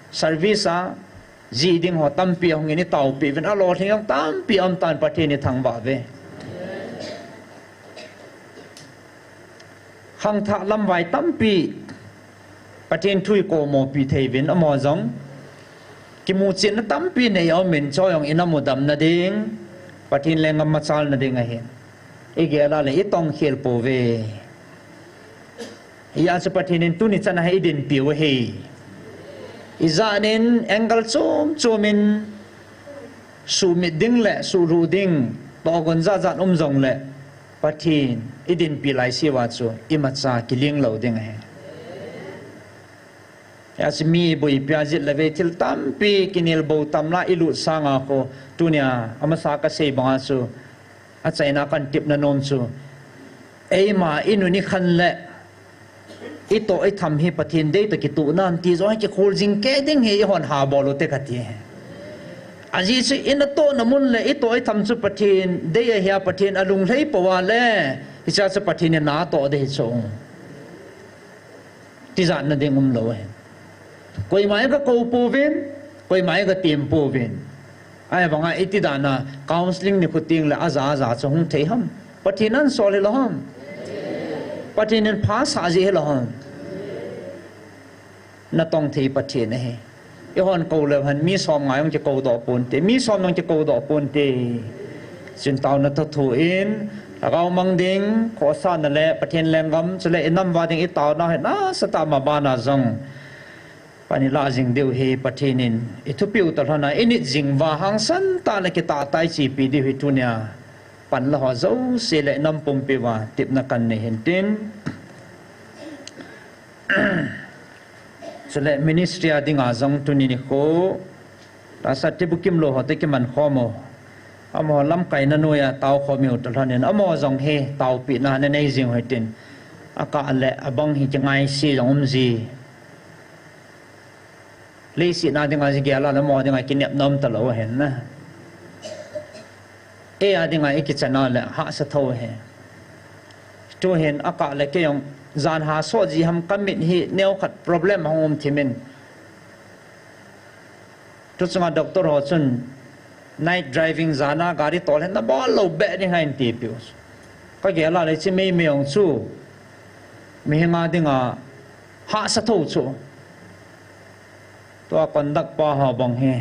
service a jih ding ho tampi ahungin itaopeh uvin, alolhing jong tampi aumtan, Pathen ithangvah uve. Khangthah lamvai tampi Pathen thu ikomopeh thei uvin, amaho jong kimuchetna tampi nei aumin, chujong inam u damna ding, Pathen lenggam machalna ding ahin, igel a le itongkhel pouve. Hijeh chun Pathen in tuni chan a hi eidinpiu ahi. Ijat nin angle chom chom in Sumit ding le sulhu ding tohgon jatjat um jongle, Pathen idinpi laiseuva chu imacha kiling lou ding ahi. Hiche mi iboipi a jet le vei thil tampi kinelbou tam la ilut sanga kho, tunia amasa kasei banga chu, achaina kana tepna nom chu, eima inun ikhan le itoh itham hi Pathen deitoh kitoh nam ti jong hi kikhol jing kei ding hi ihon habol ute kati. Ajeh chu inatohna mun le itoh itham chu Pathen dei ahia, Pathen alunglhai pouva le, hichea chu Pathen in natoh ding hi chu, tijatna ding umlou ahi. Koima iga kou pouvin, koima iga tem pouvin. Ahivanga iti dana counselling nikho tengle aja aja chu hung thei ham? Pathen ahin sol hilou ham? Pathen in phasah ji hilou ham? Natong thei Pathen ahi. Ihon kou leu hen mi som ngai jong kikoudoh ponte, mi som jong kikoudoh ponte. Chun taona thuthu in, lhagao mang ding, khosahna le Pathen lenggam, chule inam uva ding itaonau hi nasatah a mabana jong pan ilah jing diu hi Pathen in ithupeh u toh lhona init jing uva hangsan tah le kitah tah a ichepi diu hi tunia pan la ho jouse le inam pumpi uva tepna kanei hintin. Chule ministry a dinga jong tuni nikho tahsa ti bukim lou ho toh kiman khom u, amaho lamkaina noiya taokhom u toh lhonin amaho jong hi taopehna nanei jing u hitin, akah le abang hi kingaise jong umji. Leiset a dinga jong gel a le amaho dinga kinepna um talou ahin na. Ei a dinga ikichan a le hahsa thou ahi. Tuhin akah le kei jong jan ha soh ji ham kamit hi neokhat problem ahung um thimin. Tuchunga doctor ho chun night driving jana gari tol hen nabol lou beh ding ahi anti piu. Kagel a le hiche meimei jong chu mihinga dinga hahsa thou chu. Tua conduct pa ho bang hi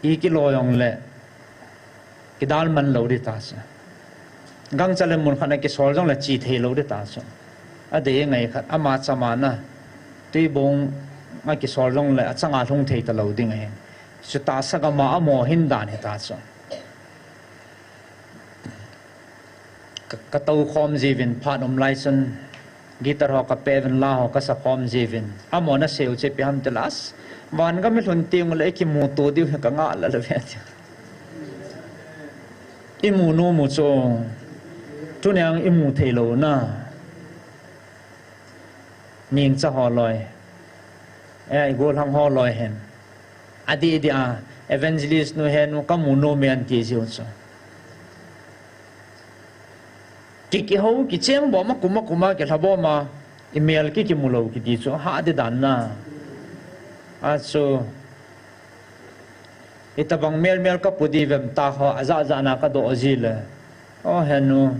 ikilo jongle kidalman lou ding ta chu. Gangcha le mun khat a kisol jongle che thei lou ding ta chu. Adei ngai khat ama chama na tuibong a kisol jongle achanga lhung thei talou ding ahi. Chu tahsa gam a amaho hin dan hita chu. Ka, katou khom jiuvin phat um lai chun guitar ho kapeh uvin la ho kasa khom jiuvin. Amaho nasei u chu ipi ham tile, van gam ilhun teng ule ikimuto diu hi kangah lel uve ati. Imu nom u chu. Tuni a imu thei lou na. Ningcha ho loi. E, igolhang ho loi hen. Adeh deh a evangelist nu henu kamu nom e anti jiu chu. Ki, kihou, kicheng bom a kum a kum a kilha bom a, imel ki kimu lou kiti chu hah ding dan na. Achu, itobang melmel kapu diu vem ta ho, ajah jahna kadoh ji le. O henu,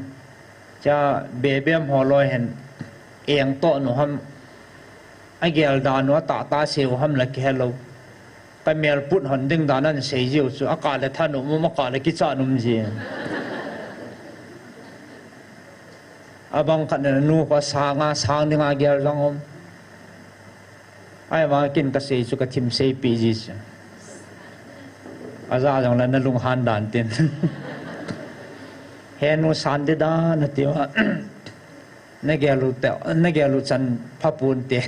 cha bebem ho loi hen, engtoh nu ham, agel dan u atahtah sei u ham la kihelou. Kamel put hon ding dan ahin sei jiu chu, akah le thanom um, akah le kichat um ji. Abang khat in anu kho sang a, sang dinga gel jong um. Ahivang ken kasei chu kathim seipeh ji chu. Ajah jongle nalunghan dan tin. Henu san ding dan atiu a. Nagel u te, nagel u chan phaponte.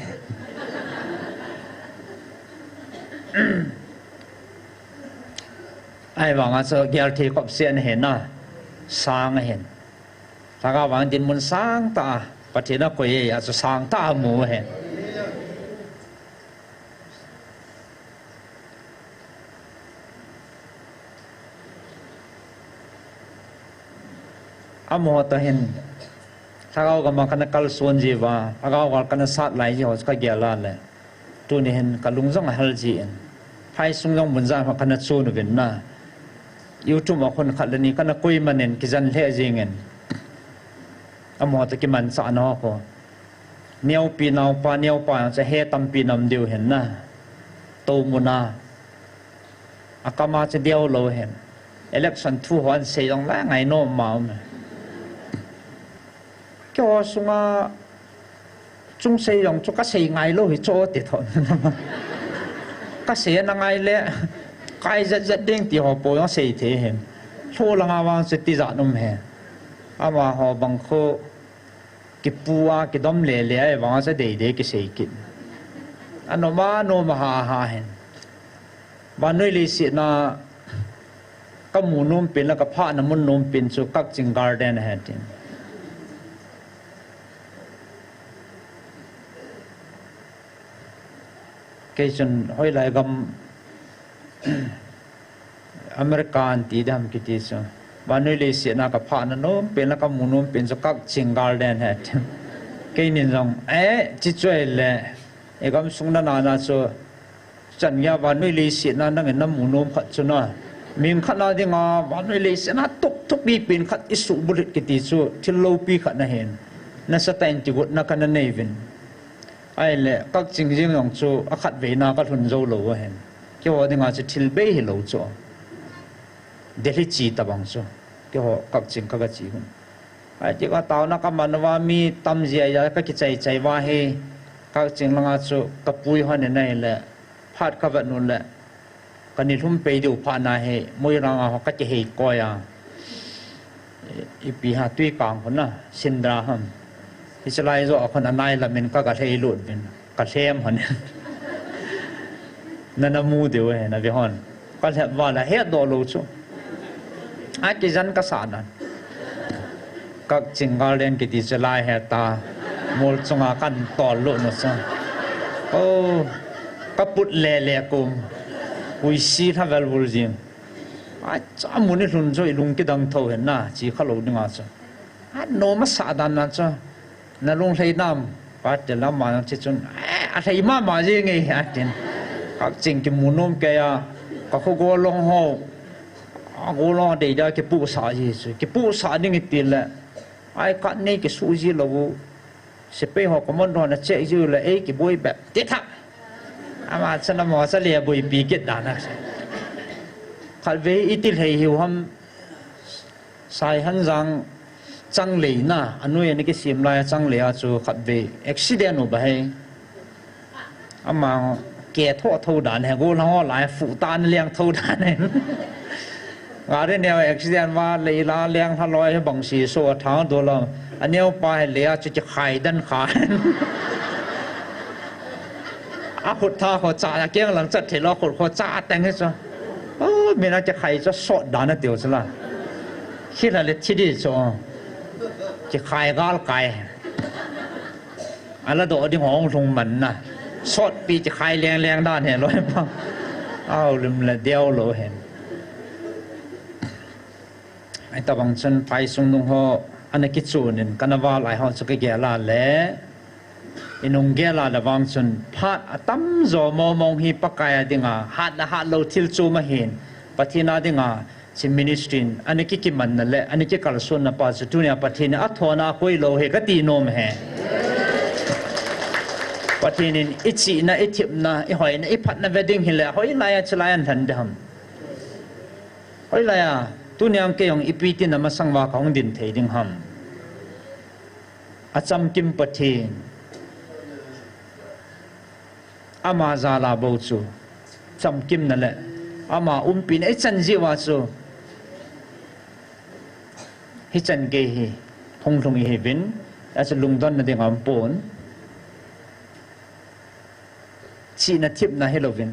Ahivanga chu gel thei khop seh ahin na, sang ahin. Lhagao vang dinmun sangtah a Pathen akoi e, achu sangtah a amu ahi. Amaho toh hin lhagao gam a kana kalson jiuva, lhagao gal kana sat lai jiu chu kagel a le. Tuni hin kalung jong ahel jin. Phaisung jong mun jan khat kana chon uvin na. YouTube a khun khat le ni kana koi manin kijen lheh jengin. Amaho toh kimanchahna ho kho. Neopi naopa, neopa jong chu he tampi nam diu hin na. Tou mun a. Akam a chu deo lou hin. Election thu ho ahin sei jong le ngainom ma um e. Keiho sunga chung sei jong chu kasei ngai lou hi chu ti tho. Kasei na ngai le, kai zat zat ding ti ho po jong sei thei hen. Lho langa vang chu tijat um hen. Amaho bang khu kipu a, kidom le le a, vang a chu dei dei kisei kit. Anom a nom a ha ha hen. Vannoi leiset na kamu nom pen le kaphahna mun nom pen chu Kakching Garden ahi tin. Kei chun hoilai gam America an ti dam kiti chu. Vannoi leiset na kaphahna nom pen le kamu nom pen chu Kakching Garden ahi tin. Keinin jong, eh, chi chu ahile, i gamsung na na na chu, chan geiya vannoi leiset na nangin namu nom khat chu na. Ming khat na dinga vannoi leiset na tuk tuk pi pen khat i suh bulhit kiti chu, thil loupi khat na hen. Nasatah in kigotna kana nei uvin. Ahile, Kakching jeng jong chu akhatvei na kalhun jou lou ahin. Keiho dinga chu thil bei hilou chu. Delhi chi tabang chu. Keiho Kakching ka, ka chi hun. Ahi ti ka taona ka man uva mi tam jia jia ka kichai chai uva hi. Kakching langa chu ka pui hon in ahile. Phat ka vet nu le. Ka nilhum pei diu phat na hi. Moirang a ho ka kihei koi a. I, ipi ha tui kang hun na. Sindra ham. Hiche lai jo a khun anai lamin ka, ka lhei lut uvin. Ka lhem hon. Na, na mu diu ahi, na ve hon. Ka lhep val a hetdoh lou chu. A kijan ka sa dan. Kakching Garden kiti chu lai he ta. Mol chunga kan tol lut nu chu. Oh, ka put le le kum. Ui si lha vel vul jing. A cha mun i lhun chu i lung kidang tho hen na, chi kha lou dinga chu. A nom a sa dan na chu. Na lung lhei nam, pa te lam ma chi chun, eh, a lhei mama jing e, a tin. Kakching kimu nom kei a, ka kho golhang ho, a golhang dei da kipusa ji chu, kipusa ding i ti le, ai ka nei kisu ji lou, sepai ho commando na check ji le, ei kiboi bep, ti tha. Ama chana mo cha le boipi kit dan a. Khatvei i ti lhei hiu ham, Saihanjang changlei na, anoi ana kisem lai a changlei a chu khatvei accident u ba hei. Ama ke tho tho dan he, golhang ho lai fu ta na leng tho dan he. Gari neo accident va lei la leng ha loi he bang si so a thang do la. Aneo pa he le a chu kikhai dan kha. A khut tha kho cha, a keng lang chat thei lo, khut kho cha teng he chu. Oh, mina kikhai chu sot dan a tiu chu la. Khi la le thi di chu. Kikhai gal kai. Ala do ding hong lhung man na. Sot pi kikhai leng leng dan he loi pa. Au lim le deu lo hen. Ai tabang chun phai sung nung ho, ana kichun in, kana va lai ho chu ka gel a le. I nung gel a le vang chun, phat atam jo mo mong hi Pakai a dinga, hat le hat lou thil chu ma hin, Pathen a dinga, chi ministry in, ana ki kiman na le, ana ki kalson na pa chu tunia Pathen in a thona koi lou he ka ti nom he. Pathen in i chihna, i thepna, i hoina, i phatna ve ding hi le, hoilai a chilai an than de ham. Hoilai a, tunia kei jong ipi tin a masang va ka hung din thei ding ham. A chamkim Pathen. Ama jal a bou chu. Chamkim na le. Ama umpi na i chan ji uva chu. Hi chan gei hi. Hung lhung i hi vin. A chu lungdon na ding am pon. Chihna thepna hi louvin,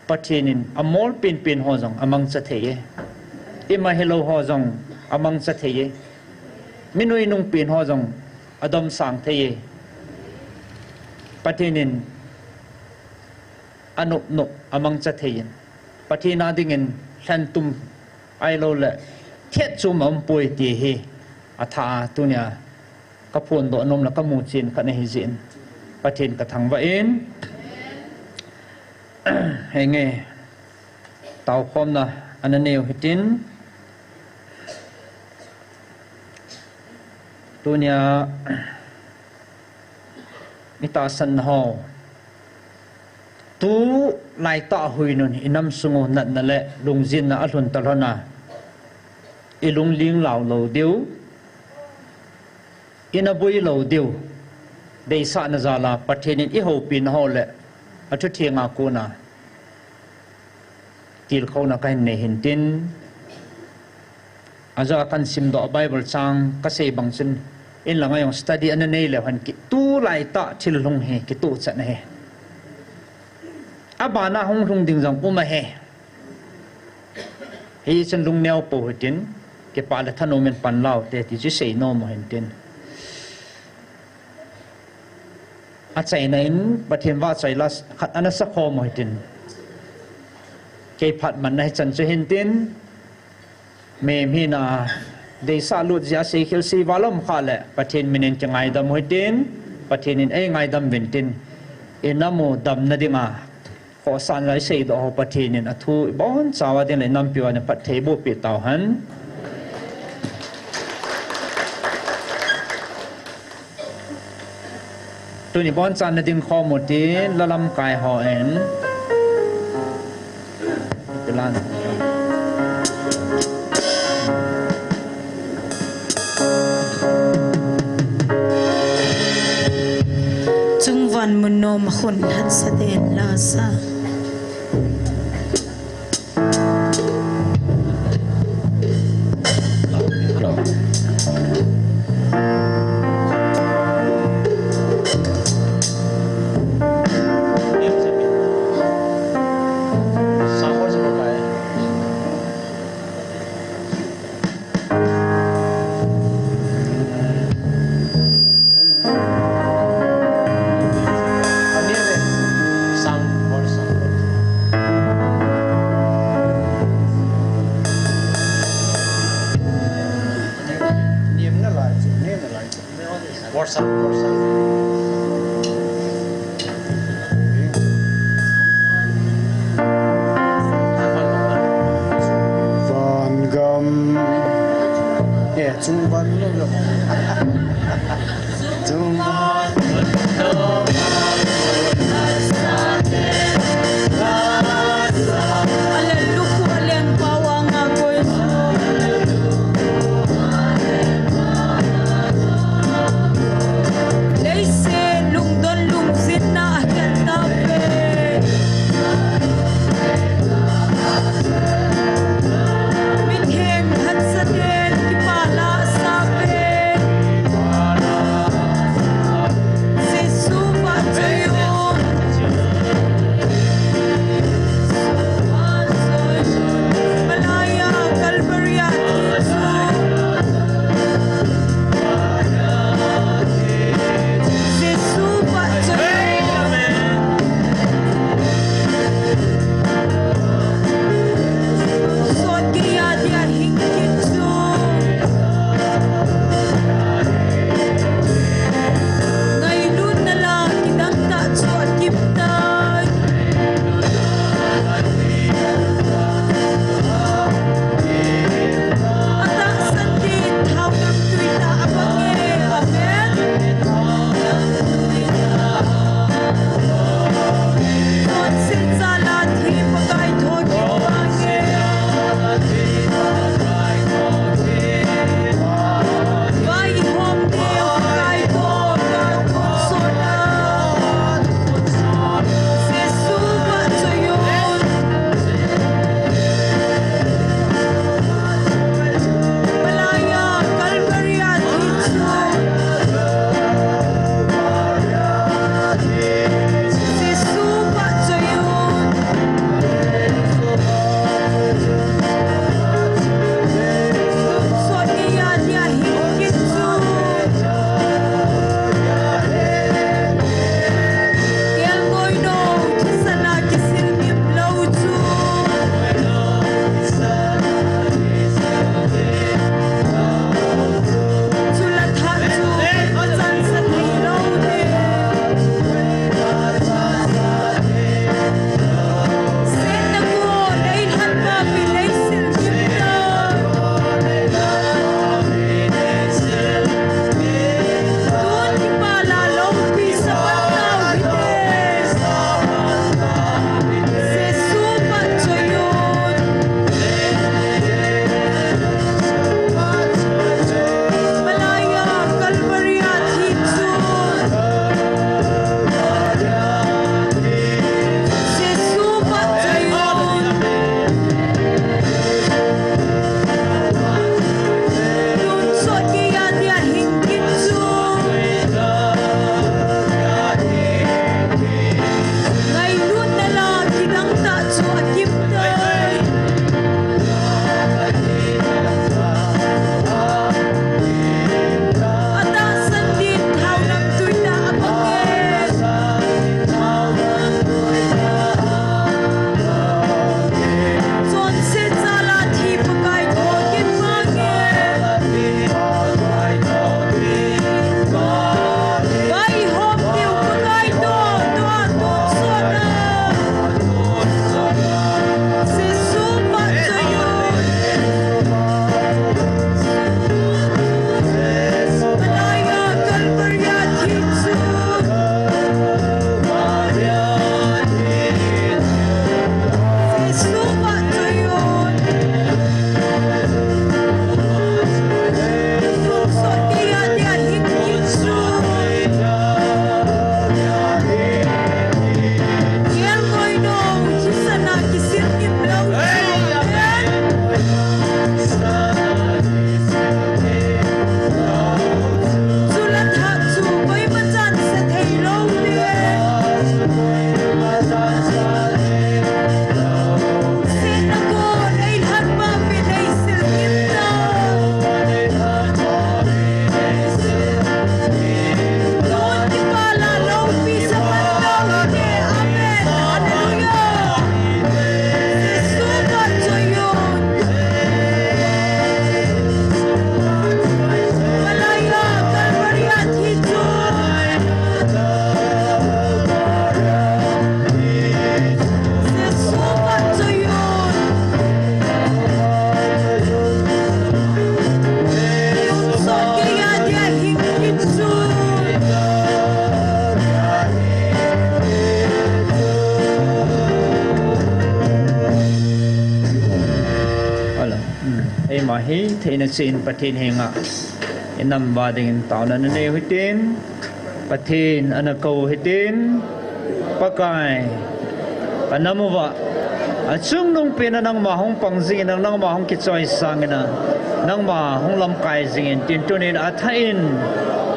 Pathen in a mol pen pen ho jong a mangcha thei e. Ima hi lou ho jong a mangcha thei e. Mi nuinung pen ho jong a domsang thei e. Pathen in a nop nop a mangcha thei in. Pathen a ding in lhen tum ai lou le thet chu ma um poi ti hi a tha a tunia ka phondoh nom le ka mu chen khat na hi jin. Pathen ka thangvah in. Henge. Taukhomna ana neu hitin. Tunia mi tahsan na ho. Tu laitah hui nun i nam sung u natna le lungjinna a lhun ta lhon a. I lungling lau lou diu. I na bui lou diu. Deisahna jal a Pathen in i houpi na ho le a thu theng a kona. Tilkhouna kahin nei hintin. Aja kan simdoh Bible chang kasei bang chun, in langa jong study ana nei leu hen ki, tulai tah thil lhung hi kituhchat ahi. Abana hung lhung ding jong um ahi. Hichun lungneo pou hitin, kipah le thanom in pan laute ti chu seinom u hintin. Achaina in Pathen vahchoi la khat ana sakhom u hitin. Kei phat manna hichan chu hintin. Mihem hina deisah lut jeh a seikhel sei val um khah le Pathen min in kingaidam u hitin. Pathen in eingaidam uvin tin. Inam u damna dinga khohsahna iseidoh ho Pathen in athu ibonchauva dingle inampiu a eiphatthei bohpeh tauhen. Tuni bonchanna ding khom u tin, la lamkai hon. Plan. Chungvan mun nom a khun hatsat in la sa. Vangam. Eh, chungvan lo lo. Chungvan. Aleluya, alen pawang a koi. Leiset lungdon lungsetna a khen tauve. Mitheng hatsat in kipah la sah uve. Ahi, theina chin Pathen henga inam uva dingin taona nanei u hitin, Pathen ana kou u hitin, Pakai, kanam uva achungnung pena nangma hung pang jingin, nangma hung kichoisangin, nangma hung lamkai jingin tin tunin athah in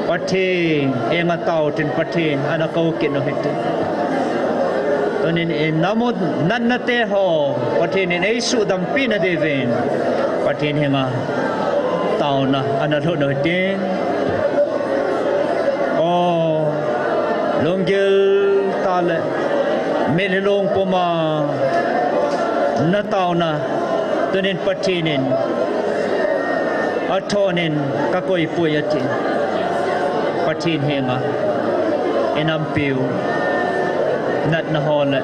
Pathen henga tao tin Pathen ana kou kit u hitin. Tunin inam u natna teho Pathen in eisuhdampi nadiuvin Pathen henga taona ana lhut u hitin. O, lunggil tah le mitlhi puma nataona tunin Pathen in athon in kakoipoi ati. Pathen henga inampiu natna ho le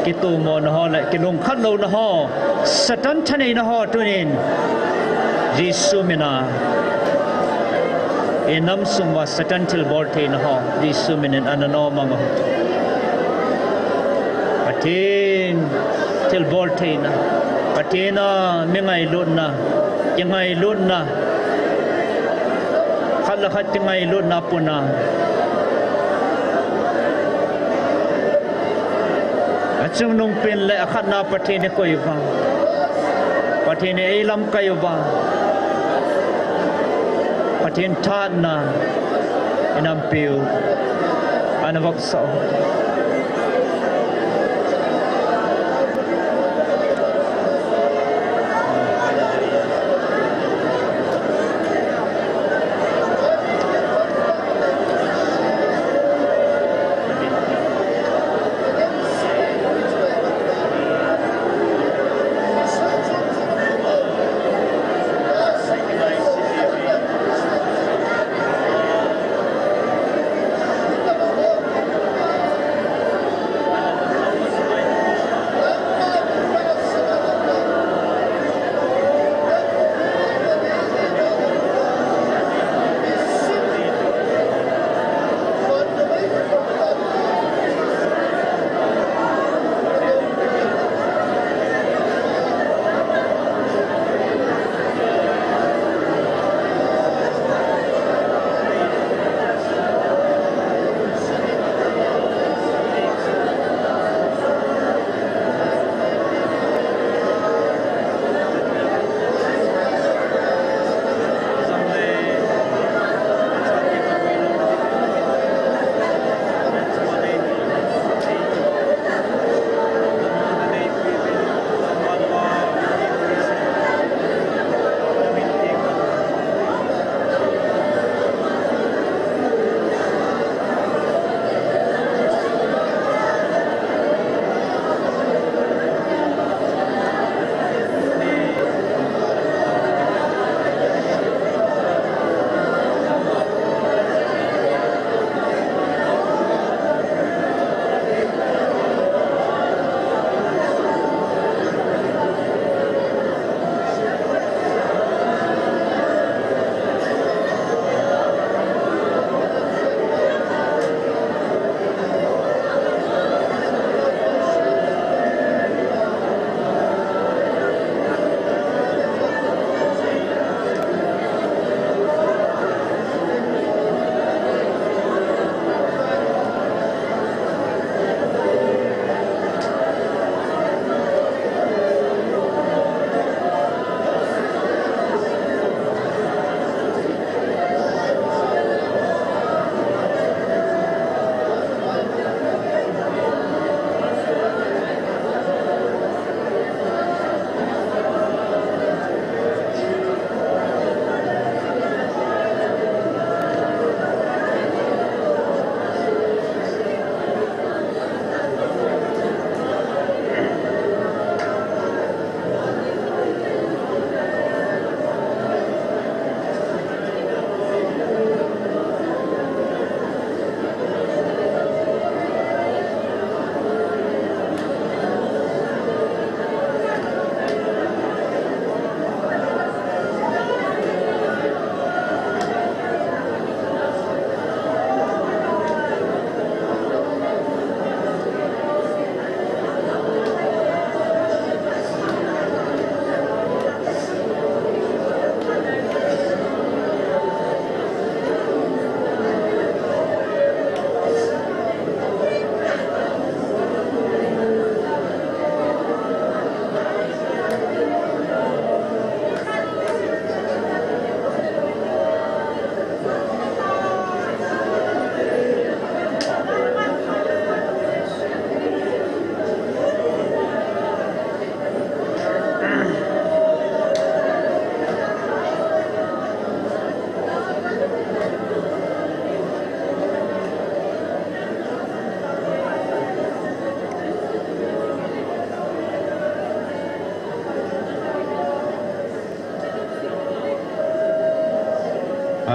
kitomona ho le kilungkhat louna ho, Satan thaneina ho tunin Jesu mina inam sung uva Satan thilbol theina ho Jesu minin ana nomang u. Pathen thilbol theina, Pathen a mi ngailutna, kingailutna, khat le khat kingailutna puna achungnung pen le akhatna Pathen ikoi uva, Pathen in eilamkai uva, Pathen thahatna inampiu ana vopsah u.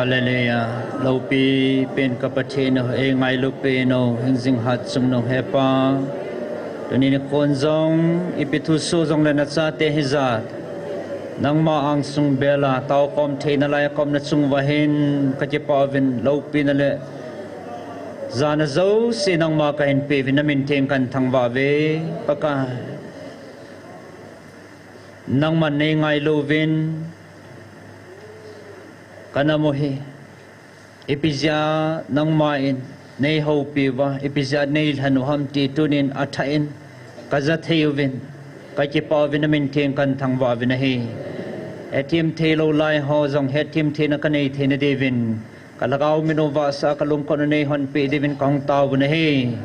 Hallelujah. Loupi pen ka Pathen o, eingailu pen o, hingjing hatchungnung Hepa. Tuni nikho jong, ipi thusoh jongle nachate hijat nangma angsung bela taokhom theina lai akomna chung uva hin kakipah uvin, loupina le jana jouse nangma kahin pe uvin, namin theng kahin thangvah uve, Pakai. Nangman neingailu uvin, kanam u hi ipi jeh a nangman neihoupi uva, ipi jeh a neilhen u ham ti tunin athah in kaja thei uvin, kakipah uvin, namin theng kahin thangvah uvin ahi. Hethem theilou lai ho jong hethem theina kanei theina diuvin, kalhagao min u vahsa, kalungkham u neihonpeh diuvin kahung tao uvin ahi.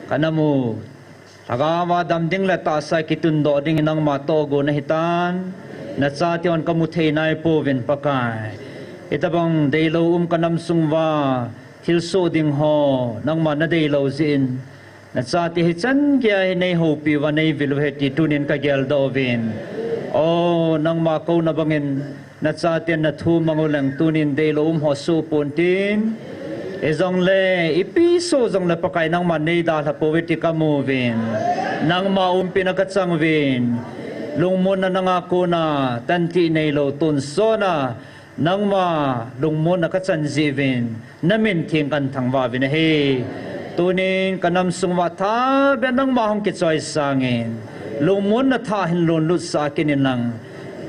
Kanam u lhagao a dam ding le tahsa kitundoh ding hi nangma tohgon ahitan, nachate hon kamu thei naipouvin, Pakai. Hitobang deilou um kanam sung uva thilsoh ding ho nangman nadeilou jeh in, nachate hichan geiya hi neihoupi uva, neivil uve ti tunin kageldoh uvin. O, nangma kouna bangin nachaten nathu mang uleng tunin deilou um ho soh pontin. Hijongle ipi soh jongle, Pakai, nangman neidalha pouve ti kamu uvin, nangma umpina kachang uvin, lungmonna nanga kona tantih neilou tonsot a nangma lungmonna kachan jeh uvin, namin theng kahin thangvah uvin ahi. Tunin kanam sung uva thah beh nangma hung kichoisang in, lungmonna thah hin lonlutsah kit inlang,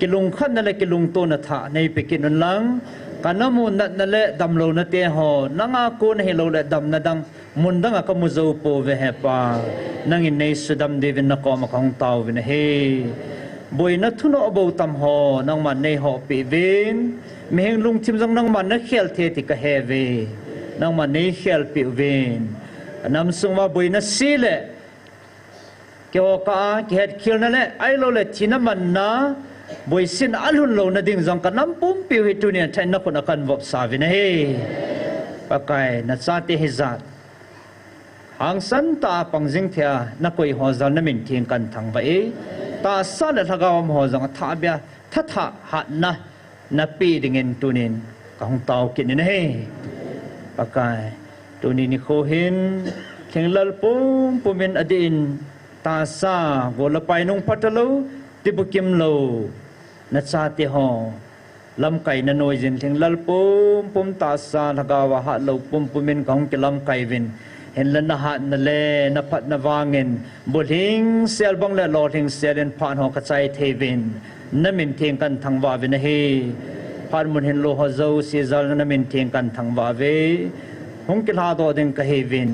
kilungkhatna le kilungtona thah neipe kit unlang, kanam u natna le damlouna te ho nanga kona hilou le damna dang mun danga kamu jou pouve, Hepa. Nangin neisudam diuvin nakoma kahung tao uvin ahi. Boina thunoh bou tam ho nangman neihohpeh uvin, mihem lungthim jong nangman nakhel thei ti kahe uve. Nangman neikhelpeh uvin, kanam sung uva boina se le kiho kah a kihetkhelna le ahilou le thina manna, boisetna alhun louna ding jong kanam pumpi u hi tunin athah in nakhut a kahin vopsa uvin ahi. Pakai, nachate hijat hangsan tah a pang jing thei a nakoi ho jal namin theng kahin thangvah e. Tahsa le lhagao um ho jong athah beh a thathah hatna napeh dingin tunin kahung tao kit in ahi. Pakai, tuni nikho hin lhinglel pumpum in adih in, tahsa, gol le pai nung phatalou, tibukim lou nachate ho lamkaina noiyin, lhinglel pumpum, tahsa lhagao a hatlou pumpum in kahung kilamkai uvin, hinla nahatna le naphatna vangin bulhingsel bang le lolhingsel in phat ho kachai thei uvin, namin theng kahin thangvah uvin ahi. Phat mun hinlou ho jouse jal namin theng kahin thangvah uve. Hung kilhadoh ding kahi uvin,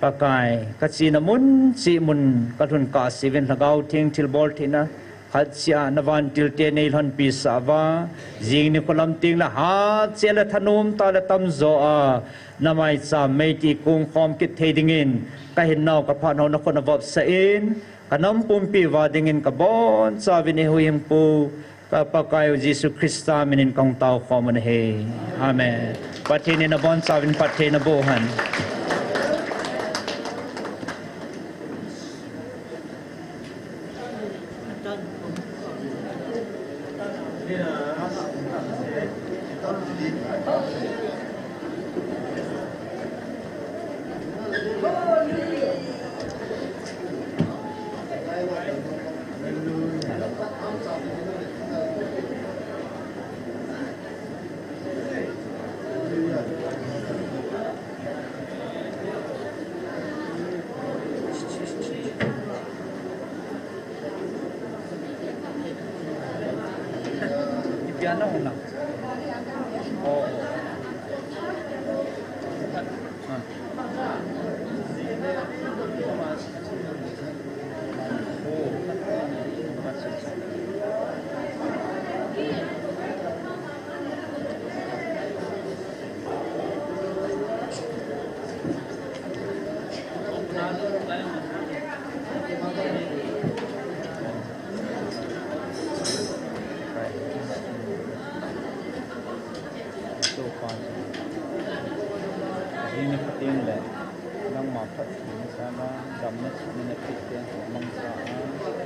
Pakai, kachena mun cheh mun kalhun kahse uvin, Lhagao Theng thilbol theina khat cheh a navantil te neilhonpi sah uva, jing nikho lam tengle hatcheh le thanom tah le tamjo a namaicham meitih kongkhom kit thei dingin kahinnau kaphatnau nakhut a vopsah in, kanam pumpi uva dingin kabonchauvin, eihuhhingpu ka Pakaiu Jesu Christa minin kahung taokhom u ahi. Amen. Pathen in nabonchauvin phatthei naboh hen. Topa, jing nikho tengle nangma phatthei masanga damna chihna napeh teng ho mangcha a,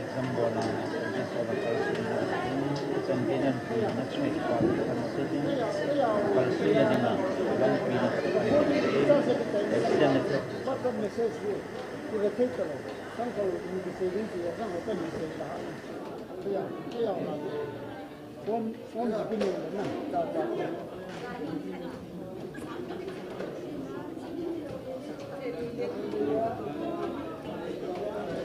exam bolna, exam bolna Chandinan na chunga kipa thu kan sei ding, kalsuina dinga lampi na accident na WhatsApp message hi, i ve thei ta lo. Sangkhol mi kisei ding ti, sangkhol ka message la. Kaya, kaya la. Phone, phone ji pin na, ta, ta.